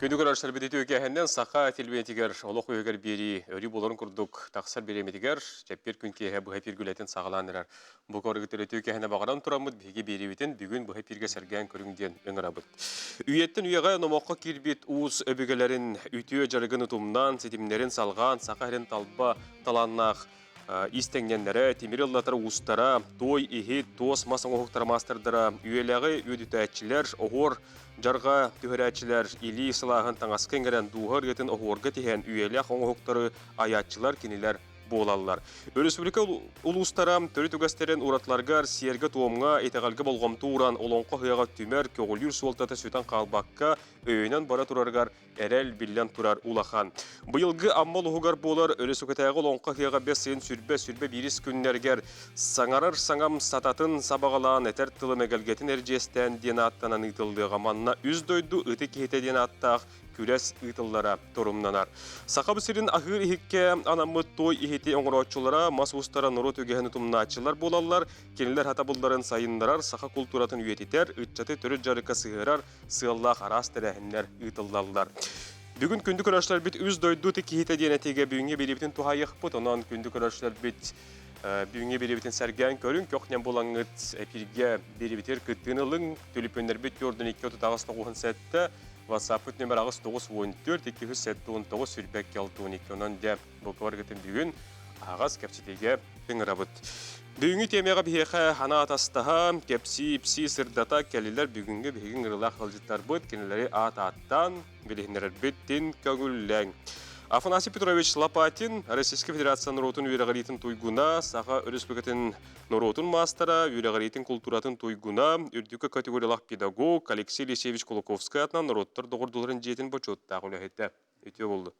Күндү көрөөччүлэрбит үтүө киэһэннэн саха телевидениетигэр олох үһүгэр биэрии өрүү буоларын курдук тахсар бириэмэтигэр чэппиэр күн киэһэ быһа эфир үлэтин саҕалаан эрэр. Бу көргүтэр үтүө киэһэнэ баҕаран тураммыт биһиги биэриибитин бүгүн быһа эфиргэ сэргээн көрүҥ диэн ыҥырабыт. Үйэттэн үйэҕэ номоххо киирбит уус өбүгэлэрин үтүө дьарыгын утумнаан, ситимнэрин салҕаан, саха сирин талба талааннаах Иистэнньэннэрэ, тимир ыллатар уустара, туой иһит, туос мас оҥоһуктара маастардара, үйэлээҕи үөдүтээччилэр, оһуор дьарҕа түһэрээччилэр, илии сылааһын таҥаска иҥэрэн дууһа ырыатын оһуорга тиһэн үйэлээх оҥоһуктары айааччылар кинилэр буолаллар. Өрөспүүбүлүкэ улуустара төрүт үгэстэрин уратыларыгар сиэргэ-туомҥа, итэҕэлгэ болҕомто ууран олоҥхо ыһыаҕа түмэр, көҕүлүүр суолтата сүтэн хаалбакка, өйөнөн бара турарыгар эрэл биллэн турар улахан. Быйылгы Амма улууһугар буолар Өрөсүкэтээҕи Олоҥхо ыһыаҕа бэс ыйын сүрбэ-сүрбэ биирис күннэригэр «Саҥарар саҥам сататын сабаҕалаан этэр тылым эгэлгэтин эрдьиэстээн» диэн ааттанан ыытыллыаҕа. Манна үс дойду ытык киһитэ диэн ааттаах күрэс ыытыллара торумнанар. Саха сирин аһыыр иһиккэ анаммыт той иһити оҥорооччулара мас уустара норуот үгэһин утумнааччылар буолаллар. Кинилэр хатабылларын сайыннарар, саха култууратын үйэтитэр, ыччаты төрүт дьарыкка сыһыарар сыаллаах араас тэрээһиннэр ыытыллаллар. Бүгүн күндү көрөөччүлэрбит үс дойду киһитэ диэн этиигэ бүгүҥҥү бириибитин туһаайыахпыт. Онон күндү көрөөччүлэрбит бүгүҥҥү бириибитин сэргээн көрүҥ, көх-нэм булаҥҥыт эфиргэ бириибитигэр кыттыыны ылыҥ. Түлүпүөннэрбит 4 2 38 97, WhatsApp-пыт нөмер 8 9 14 279 22 62. Онон дьэ, бу барыгытын бүгүн аһаҕас кэпсэтиигэ ыҥырабыт. Бүгүҥҥү тиэмэҕэ биһиэхэ санаа атастаһа, кэпсии-ипсии сырдата кэллилэр бүгүҥҥү биһиги ыҥырыылаах ыалдьыттарбыт, кинилэри аат ааттаан билиһиннэрэрбит тин көҥүллээҥ. Афанасий Петрович Лопатин, Российскай Федерация норуотун үөрэҕириитин туйгуна, Саха Өрөспүүбүлүкэтин норуотун маастара, үөрэҕириитин култууратын туйгуна, үрдүкү категориялаах педагог Алексей Елисеевич Кулаковскай атынан норуоттар доҕордууларын дьиэтин бочуоттаах үлэһитэ. Үтүө буолду.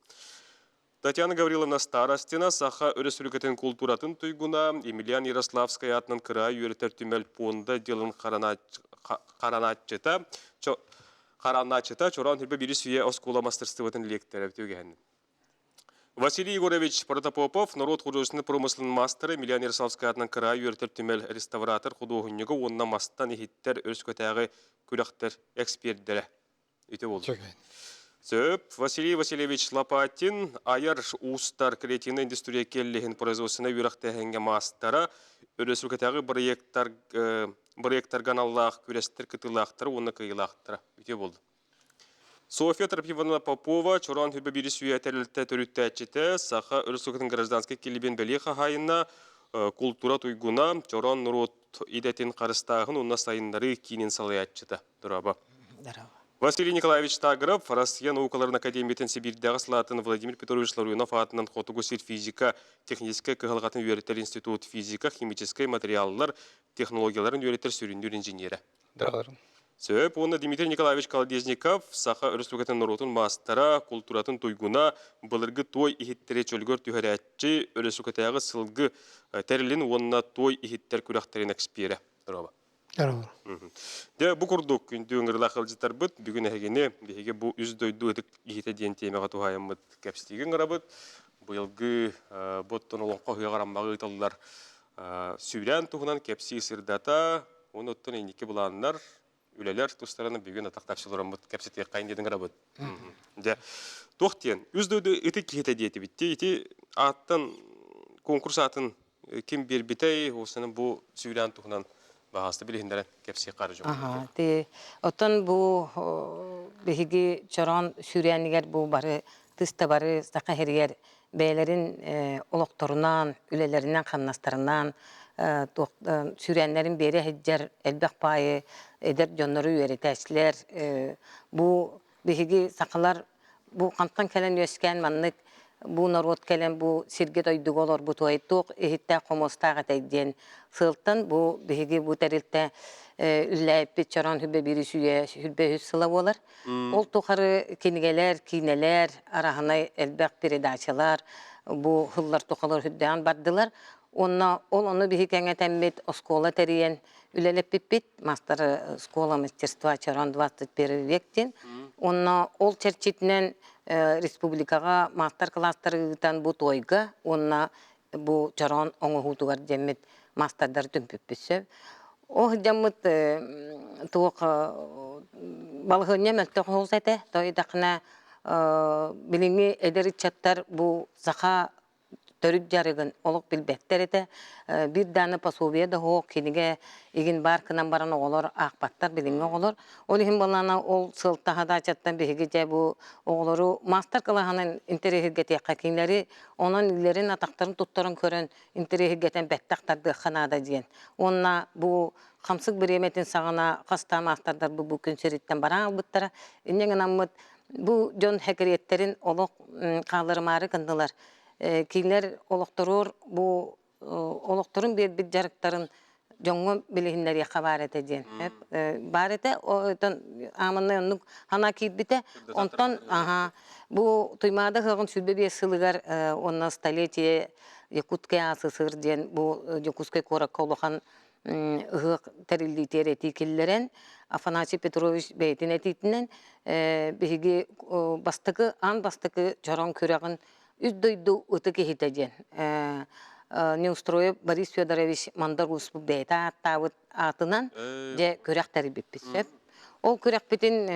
Татьяна Гавриловна Старостина, Саха Өрөспүүбүлүкэтин култууратын туйгуна, Емельян Ярославскай аатынан кыраайы үөрэтэр түмэл пуонда отделын харанааччыта, харааннааччыта Чороон Хүрбэ биирис үйэ оскуола мастарыстыбатын лиэктэрэ үгэһин. Василий Егорович Протопопов, норуот художественнай промыслын маастара, Емельян Ярославскай аатынан кыраайы үөрэтэр түмэл реставратор худуоһунньуга уонна мастан иһиттэр өрүскэтээҕи күрэхтэр экспердэрэ. Ити буолла. Сөп. Василий Васильевич Лопатин айар уустар креативнай индустрия келлиһин производственнай үөрэхтээһиҥҥэ маастара, өрөспүүбүлүкэтээҕи бырайыактар бырайыактарга аналлаах күрэстэр кытыылаахтара уонна кыайыылаахтара. Үтүө буолла. Софья Тропивовна Попова, Чороон Хүрбэ биирис үйэ тэрилтэ төрүттээччитэ, Саха Өрөспүүбүлүкэтин гражданскай килибиэн бэлиэ хаһаайына, култуура туйгуна, Чороон норуот идэтин харыстааһын уонна сайыннарыы киинин салайааччыта. Дорообо. Здорово. Василий Николаевич Тагров, Россия наукаларын академиятын Сибиирдээҕи салаатын Владимир Петрович Ларионов аатынан Хотугу сир физика техническэй кыһалҕатын үөрэтэр институт физика, химическэй материаллар технологияларын үөрэтэр сүрүннүүр инженерэ. Здравствуйте. Сөп. Уонна Дмитрий Николаевич Колодезников, Саха Өрөспүүбүлүкэтин норуотун маастара, култууратын туйгуна, былыргы туой иһиттэри чөлүгэр түһэрээччи, өрөспүүбүлүкэтээҕи сылгы тэрилин уонна туой иһиттэр күрэхтэрин эксперэ. Здорово. Дьэ, бу курдук күндү ыҥырыылаах ыалдьыттарбыт бүгүн эһигини биһиги бу үс дойду ытык киһитэ диэн тиэмэҕэ туһаайаммыт кэпсэтиигэ ыҥырабыт. Быйылгы бу оттон олоҥхо ыһыаҕар Аммаҕа ыытыллар сүүрээн туһунан кэпсии сырдата, уонна оттон инники былааннар, үлэлэр тустарынан бүгүн атах тапсылараммыт кэпсэтиэххэйин диэн ыҥырабыт. Дьэ, туох диэн үс дойду ытык киһитэ диэтибит. Ити ааттан конкурс аатын ким биэрбитэй, уосанан бу сүүрээн туһунан баһаалыста билиһиннэрэн кэпсиэх хары дьон. Аха, ти оттон бу биһиги чороон сүүрээнигэр бу бары тыста бары саха иһигэр бэйэлэрин олохторунан, үлэлэринэн, хамнастарынан туох сүүрээннэрин биэрэ сылдьар элбэх баайы эдэр дьоннору үөрэтээччилэр бу биһиги сахалар бу хантан кэлэн үөскээн маннык бу норуот кэлэн бу сиргэ дойдуга олорбутуой туох иһиттээх хомуостаах этэй диэн сыалтан бу биһиги бу тэрилтэ үллээппит чороон сүрбэ биир үйэ сүрбэ үһүс сыла буолар. Ол тухары кинигэлэр, киинэлэр, араһынай элбэх передачалар бу сыллар тухалар үрдээн бардылар. Уонна ол ону биһи кэҥэтэммит оскуола тэрийэн үлэлэппиппит мастер школа мастерства Чорон 21 век диэн. Уонна ол чэрчитинэн республикаҕа мастер-класстары ыытан бу туойга уонна бу чороон оҥоһуутугар диэммит маастардар түмпүппүт сөп. Ол дьоммут туох балаһыанньа мөлтөх оһус этэ. Тойдахына билиҥҥи эдэр ыччаттар бу саха төрүт дьарыгын олох билбэттэр этэ. Биир дааны пособие да суох, кинигэ игин баар гынан баран оҕолор аахпаттар билиҥҥи оҕолор. Ол иһин буоллаҕына ол сылтаха даачаттан биһиги дьэ бу оҕолору маастар-кылааһынан интэриэһиргэтиэххэ, кинилэри онон илиилэрин атахтарын туттаран көрөн интэриэһиргэтэн бэттэх тардыахха наада диэн. Уонна бу хамсык бириэмэтин саҕана хастаан маастардарбыт бу күн сириттэн баран албыттара. Инньэ гынаммыт бу дьон хэкириэттэрин олох хаалларымаары гыннылар. Кинилэр олохторуор бу олохторун биэрбит дьарыктарын дьоҥҥо билиһиннэриэххэ баар этэ диэн. Баар этэ, оттон ааманнай оннук санаа киирбитэ. Онтон аха бу Туймаада ыһыаҕын 25 сылыгар уонна столетие Якутскай АССР диэн бу Дьокуускай куоракка улахан ыһыах тэриллиитигэр этии киллэрэн Афанасий Петрович бэйэтин этиитинэн биһиги бастакы аан бастакы чороҥ күрэҕин үс дойду ытык иһитэ диэн Неустроев Борис Федорович Мандар Ууспут бэйэтэ ааттаабыт аатынан дьэ күрэх тэрийбиппит сөп. Ол күрэхпитин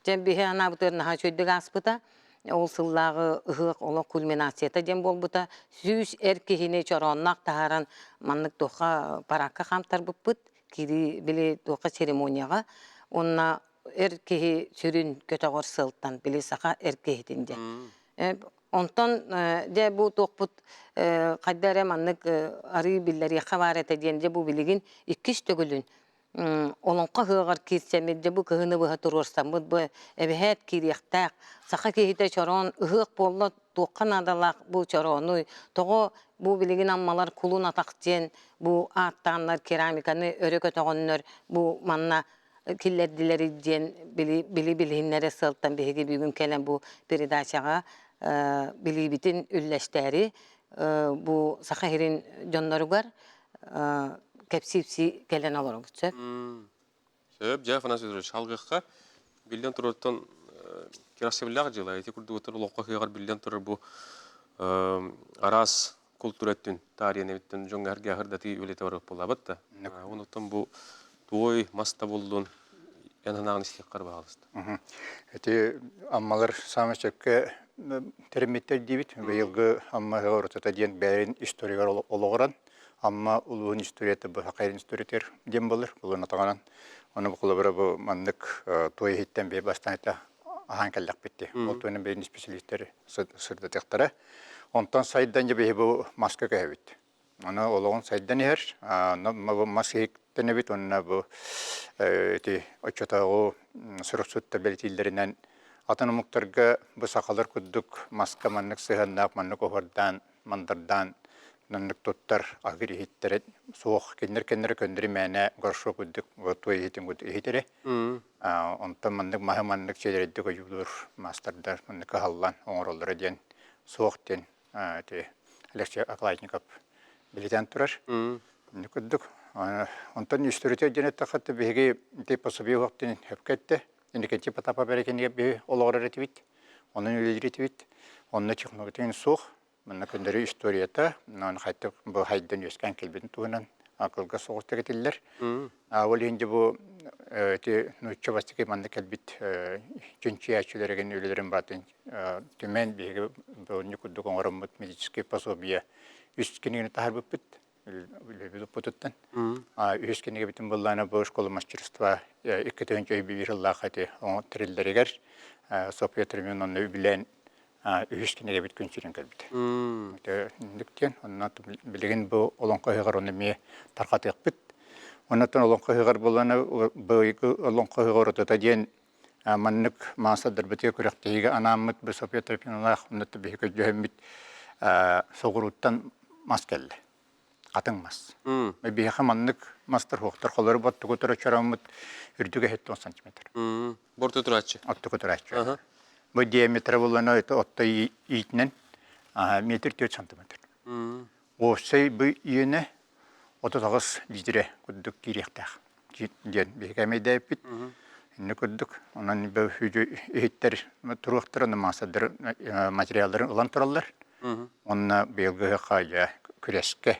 дьэ биһи анаабытыгар наһаа үчүгэйдик ааспыта. Ол сыллааҕы ыһыах олох кульминацията диэн буолбута. 100 эр киһини чороонноох таһааран маннык туохха параакка хаамтарбыппыт. Киирии били туохха церемонияҕа. Уонна эр киһи сүрүн көтөҕөр сыалтан били саха эр киһитин диэн. Онтон дьэ бу туохпут хайда эрэ маннык арыы биллэриэххэ баар этэ диэн дьэ бу билигин иккис төгүлүн олоҥхо ыһыаҕар киирсэммит дьэ бу кыһыны быһа туруорсаммыт бу эбэһээт киириэхтээх саха киһитэ чороон ыһыах буолла туохха наадалаах бу чороонуй тоҕо бу билигин аммалар кулун атах диэн бу ааттааннар керамиканы өрө көтөҕөннөр бу манна киллэрдилэр диэн били били билиһиннэрэ сыалтан биһиги бүгүн кэлэн бу передачаҕа билиибитин үллэстээри бу Саха сирин дьонноругар кэпсиипси кэлэн олоробут сөп. Сөп, дьэ, Афанасий Петрович, алгыахха биллэн турартан кэрэхсэбиллээх дьыала. Ити курдук олоххо ыһыаҕар биллэн турар бу араас култуура өттүн таарыйан эбиттэн дьоҥҥо эргэ аһырдатыы үлэтэ барыах буоллабыт да. Онуттан бу туой мас да буллун эн санааҕын истиэххэр баҕалыста. Ити Аммалар саамай сөпкө тэриммиттэр диибит. Быйылгы Амма ыһыаҕа урутата диэн бэйэрин историягар олоҕуран Амма улууһун историята бу Хахайын историятыгар диэн буолар. Булун атаҕынан. Ону холобура бу маннык туой иһиттэн бэйэ бастаан этэ аһаан кэллэхпит дии. Ол туһунан бэйэн исписэлиистэр сырдатыахтара. Онтон сайдан дьэ биһи бу маска көһөбүт. Аны олоҕун сайдан иһэр. Бу мас иһиктэнэбит уонна бу ити оччотооҕу суруксуттар бэлитииллэринэн атын омуктарга бу сахалар курдук маска маннык сыһыаннаах, маннык оһуордаан, мандардаан маннык туттар аһыыр иһиттэрэ суох. Кинилэр кэннэрэ көннөрү мээнэ горшок курдук туой иһитин курдук иһитэрэ. Онтон маннык маһы маннык сиэдэрэйдик ойуулуур маастардар маннык кыһаллан оҥороллоро диэн суох диэн ити Алексей Окладников билитэн турар. Инник курдук. Онтон история диэн эттэххэ биһиги ити пособие уһуктун хөпкө этте. Инникити Потапа бэрекенигэ биһи олоҕор этибит. Онон үлэлиир этибит. Онно технология суох. Манна көннөрү историята, хайдах бу хайдан үөскээн кэлбитин туһунан кылгас соҕус этиллэр. Ол иһин бу ити нуучча бастакы манна кэлбит чинчийээччилэригин үлэлэрин баатын түмэн биһиги бу курдук оҥороммут медицинскэй пособие үс кинигэни таһаарбыппыт үлэбит уппутуттан. Үһүс кинигэбитин буллаана бу школа мастерства 2001 сыллаах ити тэриллэригэр Софья Тремин онно үбүлээн үһүс кинигэбит күн сирин көрбүтэ. Инник диэн, онно билигин бу олоҥхо ыһыаҕар ону эмиэ тарҕатыахпыт. Оннуттан олоҥхо ыһыаҕар буоллаҕына, быйылгы олоҥхо ыһыаҕа урутата диэн маннык маастардарбытыгар күрэхтэһиигэ анааммыт бу Софья Трофимовналаах оннуттан биһиги көрдөһөммүт соҕурууттан мас кэллэ. Хатыҥ мас. Биһиэхэ маннык мастар суохтар. Холору боттугу чороммут үрдүгэ 70 сантиметр. Борто турааччы. Оттуку турааччы. Бу диаметра булана отто иитинэн метр 4 сантиметр. Уопсай бу иэнэ 38 литре курдук киириэхтээх диэн биһиги эмэйдээппит. Инни курдук. Онон бу иһиттэр туруохтар, онно маастардар материалларын ылан тураллар. Онно быйылгы ыһыахха дьэ күрэскэ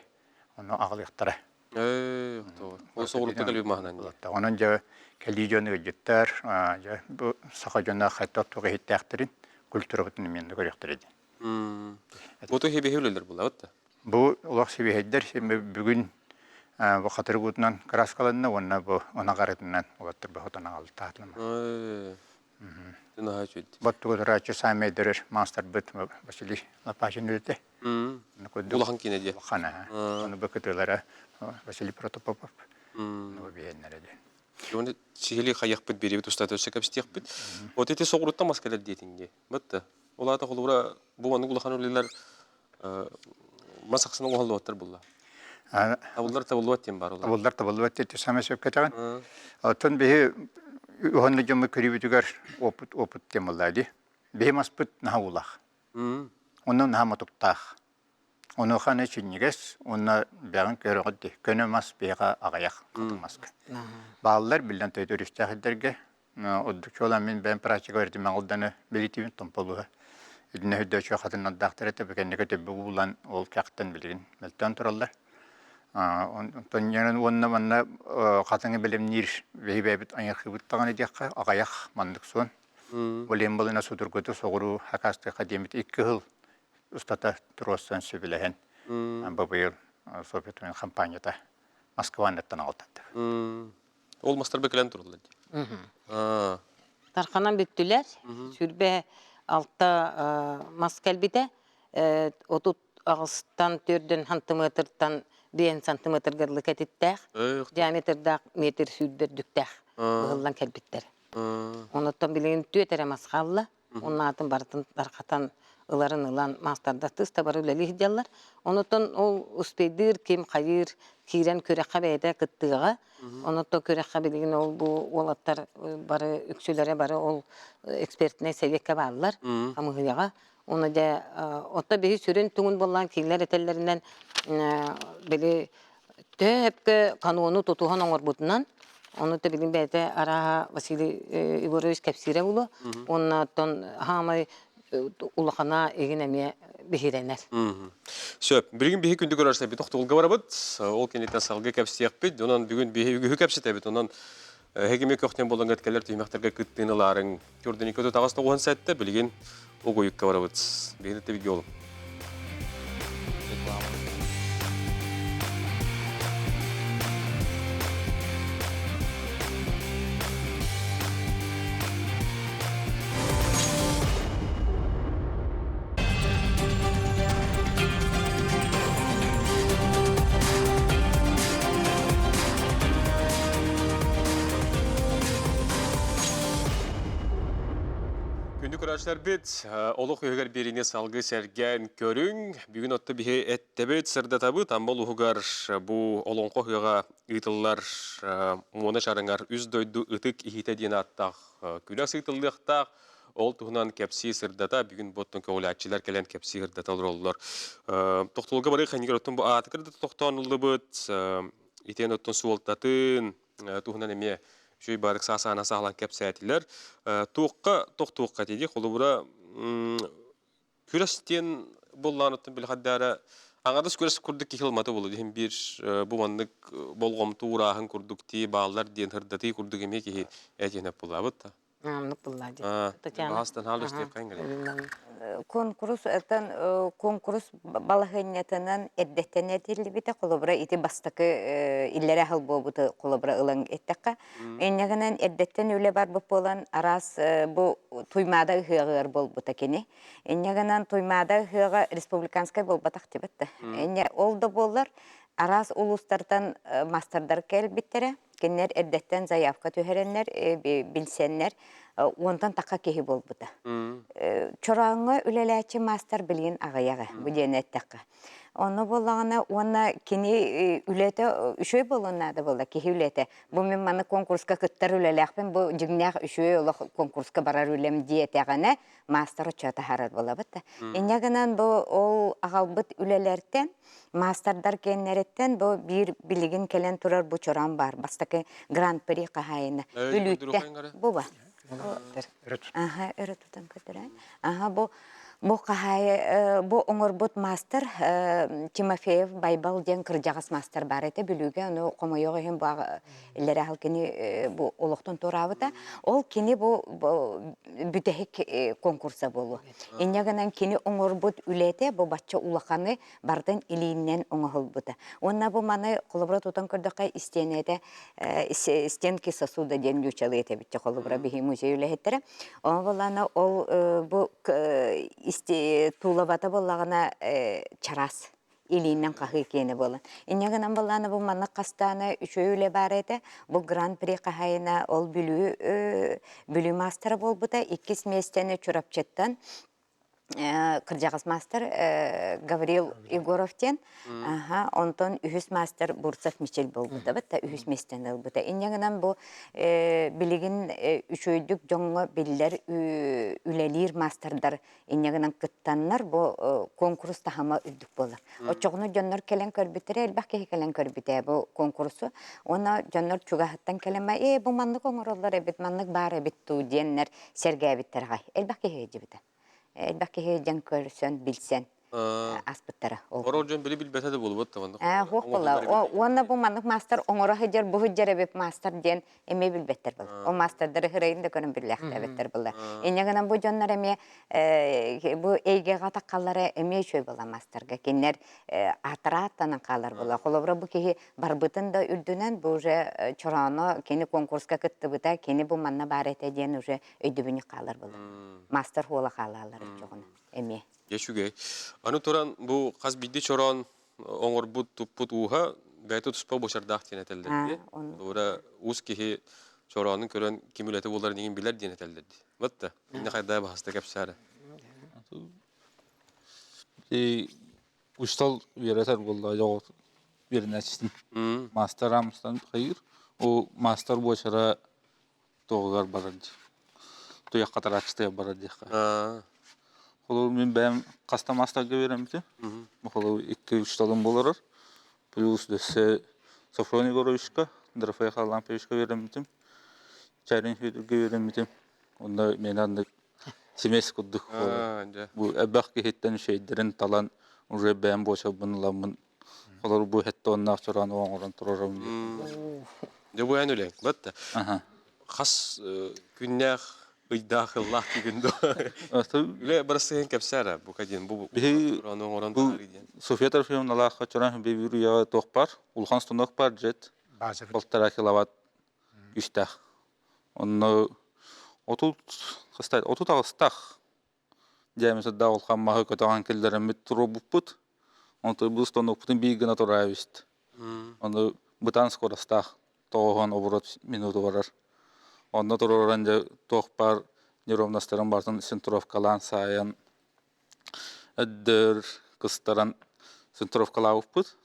ону аҕалыахтара. Ээ, ол соҕурууттан кэлбит маһынан дии. Онон дьэ кэлии дьон ыалдьыттар, дьэ бу саха дьоно хайдах туох иһиттээхтэрин, культурабытын эмиэ көрүөхтэрэ дии. Бу хибиһи үлэлэр булабыт да? Бу олох сибиһэйдэр бүгүн бу хатырык уутунан кырааскаланна уонна бу ынах арытынан улаттыр бохотон аҕалтаатылар. Наһаа үчүгэй. Боттуга турааччы саамай өйдөрөр маастарбыт Василий Лопатин үлэтэ. Улахан киинэ дии. Улахан аа. Ону бу кытыылара Василий Протопопов. Бу биһиэннэрэ диэн. Оны сиһилии хайыахпыт биэриэбит устата өссө кэпсэтиэхпит. Вот ити соҕуруттан мас кэлэр диэтиҥ дии. Бытта. Ол аата холобура бу маннык улахан үлэлэр мас ахсын оҥоһуллубаттар булла. Табыллар табыллыбат диэн баар олар. Табыллар табыллыбат диэн самай сөпкө этэҕин. Оттон биһи уһанна дьоммут көрүүбүтүгэр опыт опыт диэн буолла дии. Биһи маспыт наһаа уулаах. Онно наһаа мотуктаах. Онуоха аны чинньигэс уонна бэҕин көрөҕүт дии. Көнө мас биһиэхэ аҕыйах хатыҥ маска. Бааллар биллэн төйт өрүстээх сирдэргэ Ордук чуолаан мин бэйэм практика өрүтүн Маҕылданы бэлиэтиибин Томполуһа. Итиннэ өйдөөччү хатыннардаахтар этэ, бу кэнники төбө уулан ол кэхтэн билигин мөлтөөн тураллар. Онтон уонна манна хатыҥы бэлэмниир биһи бэйэбит айархыыбыт даҕаны диэххэ аҕыйах маннык суон. Ол балына судургуту соҕуруу хакастыахха диэммит икки сыл устата туруорсан сөбүлэһэн бу быйыл Софья хампаанньата Москваннаттан аҕалтаттар. Ол мастар кэлэн тураллар дии. Тарханан бүттүлэр. 26 мас кэлбитэ. 38-тан 4 сантиметртан 5 сантиметрга дылы кэтиттээх, диаметрдаах метр сүүрбэрдүктээх быһыллан кэлбиттэр. Онуттан билигин түөт эрэ мас хаалла. Оннаатын барытын тархатан ыларын ылан маастардар тыс да бары үлэлии сылдьаллар. Онуттан ол успейдыыр ким хайыыр киирэн күрэххэ бэйэтэ кыттыаҕа. Онуттан күрэххэ билигин ол бу уолаттар бары үксүлэрэ бары ол экспертнэй сэбиэккэ бааллар хамыыһыйаҕа. Уонна дьэ отто биһи сүрүн тугун буоллаан кинилэр этэллэринэн били төһө сөпкө канону тутуһан оҥорбутунан ону да билин бэйэтэ арааһа Василий Егорович кэпсиирэ буолуо уонна оттон хаамай улахана игин эмиэ биһирэнэр. Сөп. Билигин биһи күндү көрөрсөбүт тохтуулга барабыт. Ол кэнниттэн салгыы кэпсиэхпит. Онон бүгүн биһи үгүһү кэпсэтэбит. Онон эһигими көхтөн болон кэлэр түһүмэхтэргэ кыттыыны ылаарыҥ. Түрдэникке тутаҕас 97 билигин угуйукка барабыт. Биһини тэбиги олум. Күндү көрөөччүлэрбит, олох үһүгэр биэриини салгыы сэргээн көрүҥ. Бүгүн отто биһи эттэбит, сырдатабыт. Амма улууһугар бу олоҥхо ыһыаҕа ыытыллар Муона Чарыҥар үс дойду ытык иһитэ диэн ааттаах күрэс ыытыллыахтаах. Ол туһунан кэпсии сырдата бүгүн бу оттон көҕүлээччилэр кэлэн кэпсии сырдата олороллор. Тохтолго барыы ханньыгар оттон бу аатыгар да тохтоон ыллыбыт. Итиэн оттон суолтатын, туһунан эмиэ үчүгэй баарык саасаана саалан кэпсээтилэр. Туохха тохтуохха диэди холобура күрэс диэн буоллаан били хаддаара аҥардас күрэс курдук киһи ылмата буолуо диһин биир бу маннык болҕомто уурааһын курдук тии бааллар диэн һырдатыы курдук эмиэ киһи этиэн буллаабыт да. Оннук буллаа дии. Татьяна. Астан хаал истиэххэ Конкурс этэн конкурс балаһыанньатынан эрдэттэн этиллибитэ холобура ити бастакы иллэрэ аһыл буолбута холобура ылан эттэххэ инньэ гынан эрдэттэн үлэ барбыт буолан араас бу Туймаада ыһыаҕыгар буолбута кини инньэ гынан Туймаада ыһыаҕа республиканскай буолбатах дибит да инньэ ол да буоллар араас улуустартан маастардар кэлбиттэрэ Кинилэр эрдэттэн заявка түһэрэннэр, билсэннэр, уонтан тахха киһи буолбута. Чорооҥҥо үлэлээччи маастар билигин аҕыйаҕа, бу диэн эттэххэ. Онно буоллаҕына уонна кини үлэтэ үчүгэй буолуон наада буолла, киһи үлэтэ. Бу мин маны конкурска кыттар үлэлээхпин, бу дьиҥнээх үчүгэй олох конкурска барар үлэм диэтэҕинэ, маастар оччо таһаарар буолабыт да. Инньэ гынан бу ол аҕалбыт үлэлэртэн маастардар киэннэриттэн бу биир билигин кэлэн турар бу чороон баар бастакы гран-при хаһаайына Бүлүүттэ бу ба аха өрө тутан көтөрөн аха бу. Бу хаһаайы бу оҥорбут маастар Тимофеев Байбал диэн кырдьаҕас маастар баар этэ Бүлүүгэ. Ону хомойуох иһин бу иллэрээ кини бу олохтон туораабыта. Ол кини бу бүтэһик конкурса буолуо. Инньэ гынан кини оҥорбут үлэтэ бу бачча улаханы барытын илииннэн оҥоһулбута. Уонна бу маны холобура тутан көрдөххө истиэнэтэ стенки сосуда диэн нуучалыы этэбит холобура биһи музей үлэһиттэрэ. Ол буоллаҕына ол бу туулабата буоллаҕына чараас илиинэн хаһыы киэнэ буолан. Инньэ гынан буоллаҕына бу маннык хастаана үчүгэй үлэ баар этэ. Бу гран-при хаһаайына ол Бүлүү Бүлүү маастара буолбута. Иккис миэстэни Чурапчыттан кырдьаҕас маастар Гаврил Егоров диэн. Аха, онтон үһүс маастар Бурцев Мичил буолбута да үһүс миэстэни ылбыта. Инньэ гынан бу билигин үчүгэйдик дьоҥҥо биллэр үлэлиир маастардар инньэ гынан кыттаннар бу конкурс таһыма үрдүк буолар. Оччоҕуна дьоннор кэлэн көрбүттэрэ, элбэх киһи кэлэн көрбүтэ бу конкурсу. Уонна дьоннор чугаһыттан кэлэн ээ бу маннык оҥороллор эбит, маннык баар эбит дуу диэннэр сэргээбиттэр аҕай. Элбэх киһи сылдьыбыта. Элбэх киһи дьон көрсөн, билсэн аспыттара. Орор дьон били билбэтэ да буолбут да маннык. Хуох буолла. Уонна бу маннык маастар оҥоро сылдьар, бу сылдьар эбит маастар диэн эмиэ билбэттэр буолла. Ол маастардары хырайын да көрөн биллээхтээбэттэр буолла. Инньэ гынан бу дьоннор эмиэ бу эйгэҕэ таххаллара эмиэ үчүгэй буолла маастарга. Кинилэр аатырааттанан хаалар буолла. Холобура бу киһи барбытын да үрдүнэн бу уже чорооно кини конкурска кыттыбыта, кини бу манна баар этэ диэн уже өйдөбүнньүк хаалар буолла. Маастар хуола хаалаалар оччоҕуна эмиэ. Дьэ үчүгэй. Аны туран бу хас биирдии чороон оҥорбут туппут ууһа бэйэтэ туспа буочардаах диэн этэллэр дии. Туора уус киһи чороонун көрөн ким үлэтэ буоларын иһин билэр диэн этэллэр дии. Вот да. Инне хайдаа баһаста кэпсээрэ. Учтал үөрэтэр буолла дьоҕу үөрэнээччитин. Мастер амстан хайыр. О мастер буочара туоҕугар барар дии. Туйахха тарааччытыгар барар диэххэ. Холобур, мин бэйэм хаста маастарга үөрэммитим. Холобур, икки учууталым буоларар. Плюс өссө Софрон Егоровичка, Дорофей Харламповичка үөрэммитим. Чарин Федорга үөрэммитим. Онно миэнэ аннык симээс курдук бу элбэх киһиттэн үчүгэйдэрин талан уже бэйэм буочарбын ыламмын Олор бу хеттоннаах чороон оҥорон турарым диэн. Дьэ бу эн үлэҥ, бат Хас күннээх, ыйдаах, ыллаах күн дуо? Үлэ барысыһын кэпсээр бука диэн бу чороон оҥорон таһаарыы диэн. Софья Трофимовналаах чороон бэбүүр үйэҕэ туох бар, улахан станок бар жет, полтора киловатт күүстээх. Онно 38 таҕыстаах Дьээмисэрдээх улахан маһы көтөҕөн киллэрэммит туруорбуппут. Онтон бу станокпутун биир гына тураабыт. Ону бытаан скоростаах тоҕуһан оборот минуту барар. Онно туруоран дьэ туох баар неровностарын барытын центровкалаан саайан өддөр кыстаран центровкалаабыппыт.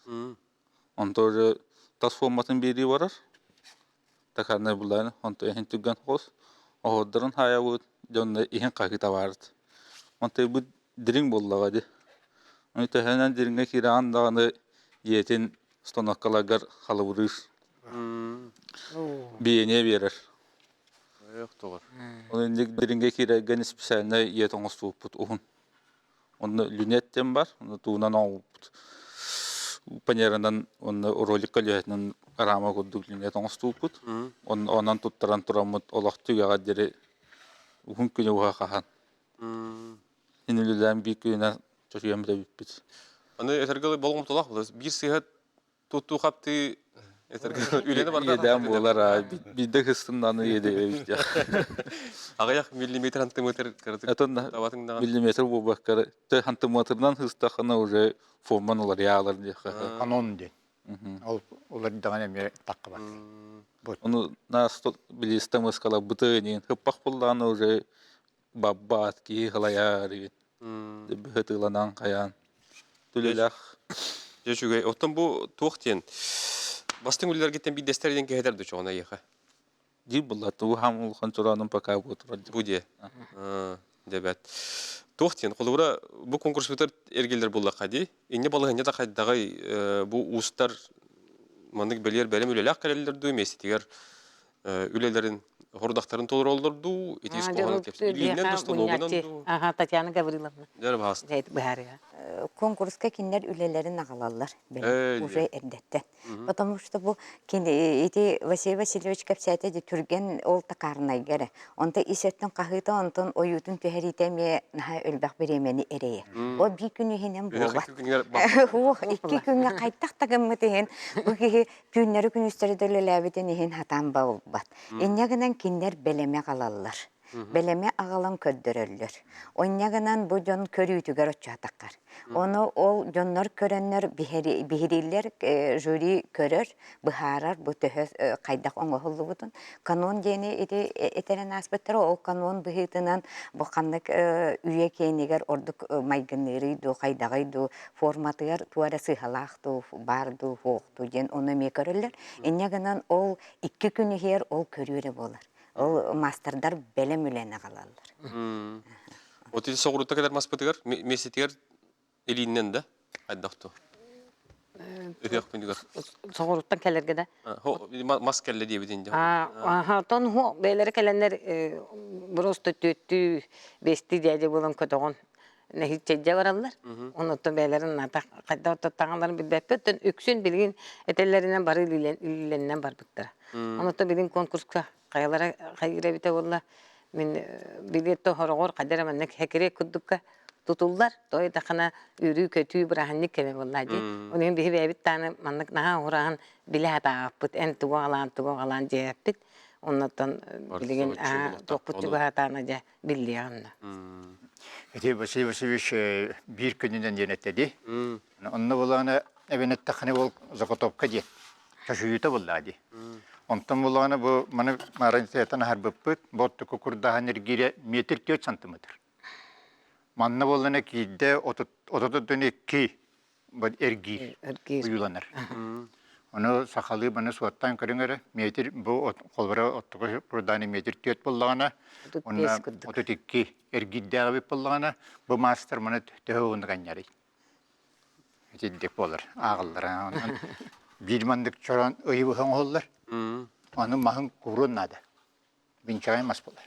Онтон уже тас форматын биэрии барар. Такарнай буллаан онто иһин түргэн соҕус оһуордарын хаайабыт дьонно иһин хаһыыта баарыт. Онто бу дириҥ буоллаҕа дии. Ону төһөнөн дириҥҥэ киирэҕин даҕаны ийэтин станоккаларгар халыбырыыр. Биэниэ биэрэр. Ол инник дириҥҥэ киирэргэ специальнай ийэт оҥостубуппут уһун. Онно люнет диэн бар, онно туунан оҥорбут панеранан уонна ролик көлүөһэтинэн рама курдук люнет оҥостубуппут. Онон туттаран тураммыт олох түгэҕэр диэри уһун күнү уһа хаһан. Ин үлэлээн биир күнүнэн чочуйан бүтэбиппит. Аны этэргэ болҕомтолоох буолар. Биир сыыһа туттуу хаптыы этэргэ үлэни барда Иэдээн буолар аа биирдэ кыстыннаны иэдэйэбит диэх. Аҕыйах миллиметр сантиметр кыратык Атын табатыҥ миллиметр буолбакка сантиметрынан сыстахына уже форман уларыйаалар диэххэ. Канон диэн. Ол уларыйдаҕына эмиэ таххыбат. Ону нас билиста мыскалабыты диэн хыппах буллаҕына уже баббаат киһи халайаар диэн. Быһытыыланан хайаан. Түлэлэх. Дьэ үчүгэй. Оттон бу туох диэн бастыҥ үлэлэргиттэн биирдэстэр диэн кэһэтэр да чоҕуна эйиэхэ? Дии булла тугу хам улахан чороонун пока бу турар. Бу диэ. Дебет. Туох диэн холобура бу конкурсбутар эргиллэр буллахха дии. Инне балаһынньа да хайдаҕай бу уустар маннык бэлиэр бэлэм үлэлээх кэлэллэр дуу миэстэтигэр үлэлэрин хордахтарын толороллор дуу, ити ис хоһоонун кэпсиир. Илиинэн да станогунан дуу. Аха, Татьяна Гавриловна. Дьэ, баһаста. Быһаарыа. Конкурска кинилэр үлэлэрин аҕалаллар уже эрдэттэн. Потому что бу кини ити Василий Васильевич кэпсээтэ ди түргэн ол такаарнайга эрэ. Онто ис өттүн хаһыыта, онтон ойуутун түһэриитэ эмиэ наһаа элбэх бириэмэни эрэйэр. Ол биир күн иһинэн буолбат. Уох, икки күҥҥэ хайтах да гыммыт иһин бу киһи түүннэри-күнүстэри да үлэлээбитин иһин хатаан баҕалбат. Инньэ гынан кинилэр бэлэми аҕалаллар. Бэлэми аҕалан көрдөрөллөр. Онньа гынан бу дьон көрүүтүгэр оччоотаххар. Ону ол дьоннор көрөннөр биһирииллэр, жюри көрөр, быһаарар бу төһө хайдах оҥоһуллубутун. Канон диэни ити этэрэн ааспыттара, ол канон быһыытынан бу ханнык үйэ киэнигэр ордук майгынныырый дуу, хайдаҕый дуу, форматыгар туох эрэ сыыһалаах дуу, баар дуу, суох дуу диэн ону эмиэ көрөллөр. Инньэ гынан ол икки күн иһигэр ол көрүү эрэ буолар. Ол маастардар бэлэм үлэни аҕалаллар. Вот ити соҕуруута кэлэр маспытыгар миэстэтигэр илииннэн да хайдах ту? Ыһыах күнүгэр. Соҕурууттан кэлэргэ да? Мас кэллэ диэбитин дьэ. Аха, тон ху бэйэлэрэ кэлэннэр просто түөттүү, бэстии дядя буолан көтөҕөн нэһииччэйдэ бараллар. Онуттан бэйэлэрин ата хайдах таҥаларын билбэппит. Оттон үксүн билигин этэллэринэн бары илиилэринэн барбыттара. Онуттан билигин конкурска хайалара хайыыр эбитэ буолла мин билиэт хороҕор хайда эрэ маннык хэкире курдукка тутуллар. Той дахана үөрүү-көтүү бырааһынньык кэмэ буолла дии. Оны иһин биһи бэйэбит тааны маннык наһаа уһураан билэ сатаабаппыт. Эн тугу аҕалаан тугу аҕалаан диэбэппит. Оннуттан билигин туохпут чугаһатаана дьэ биллиэҕин да. Ити Василий Васильевич биир күнүнэн диэн этэ дии. Онно булаана эбэн эттэххинэ ол заготовка диэн. Чашуйута буллаа дии. Онтон булаана бу маны маарынтыятан аһарбыппыт бу оттуку курдааһын эргиирэ метр 4 сантиметр. Манна буоллана киирдэ 32 эргиир уйуланар. Ону сахалыы маны суоттаан көрүҥ эрэ, метр бу холборо оттуку курдааны метр 4 буоллаҕына, уонна 32 эргиирдээх эбит буоллаҕына, бу маастар маны төһө уһуннук анньарый? Итинник буолар, ааҕыллар. Онон биир маннык чороон ыйы быһа оҥоһуллар. Аны маһын кууруон наада. Венчайын мас буолар.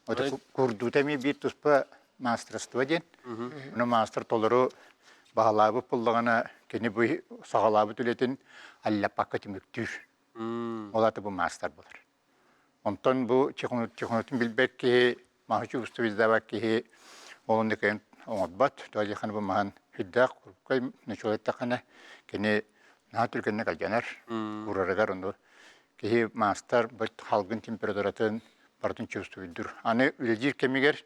Ото курдуута эмиэ биир туспа маастарыстыба диэн. Ону маастар толору баһылаабыт буоллаҕына, кини бу саҕалаабыт үлэтин аллаппакка түмүктүүр. Ол аата бу маастар буолар. Онтон бу чехонутун билбэт киһи, маһы чувствуйдаабат киһи ол онно кыайан оҥорбот. Тоҕо диэххинэ бу маһын сүрдээх куркай ночуолаттахына кини наһаа түргэнник алдьанар, уурарыгар ону Киһи маастар быт халгын температуратын барытын чувствуйдуур. Аны үлэлиир кэмигэр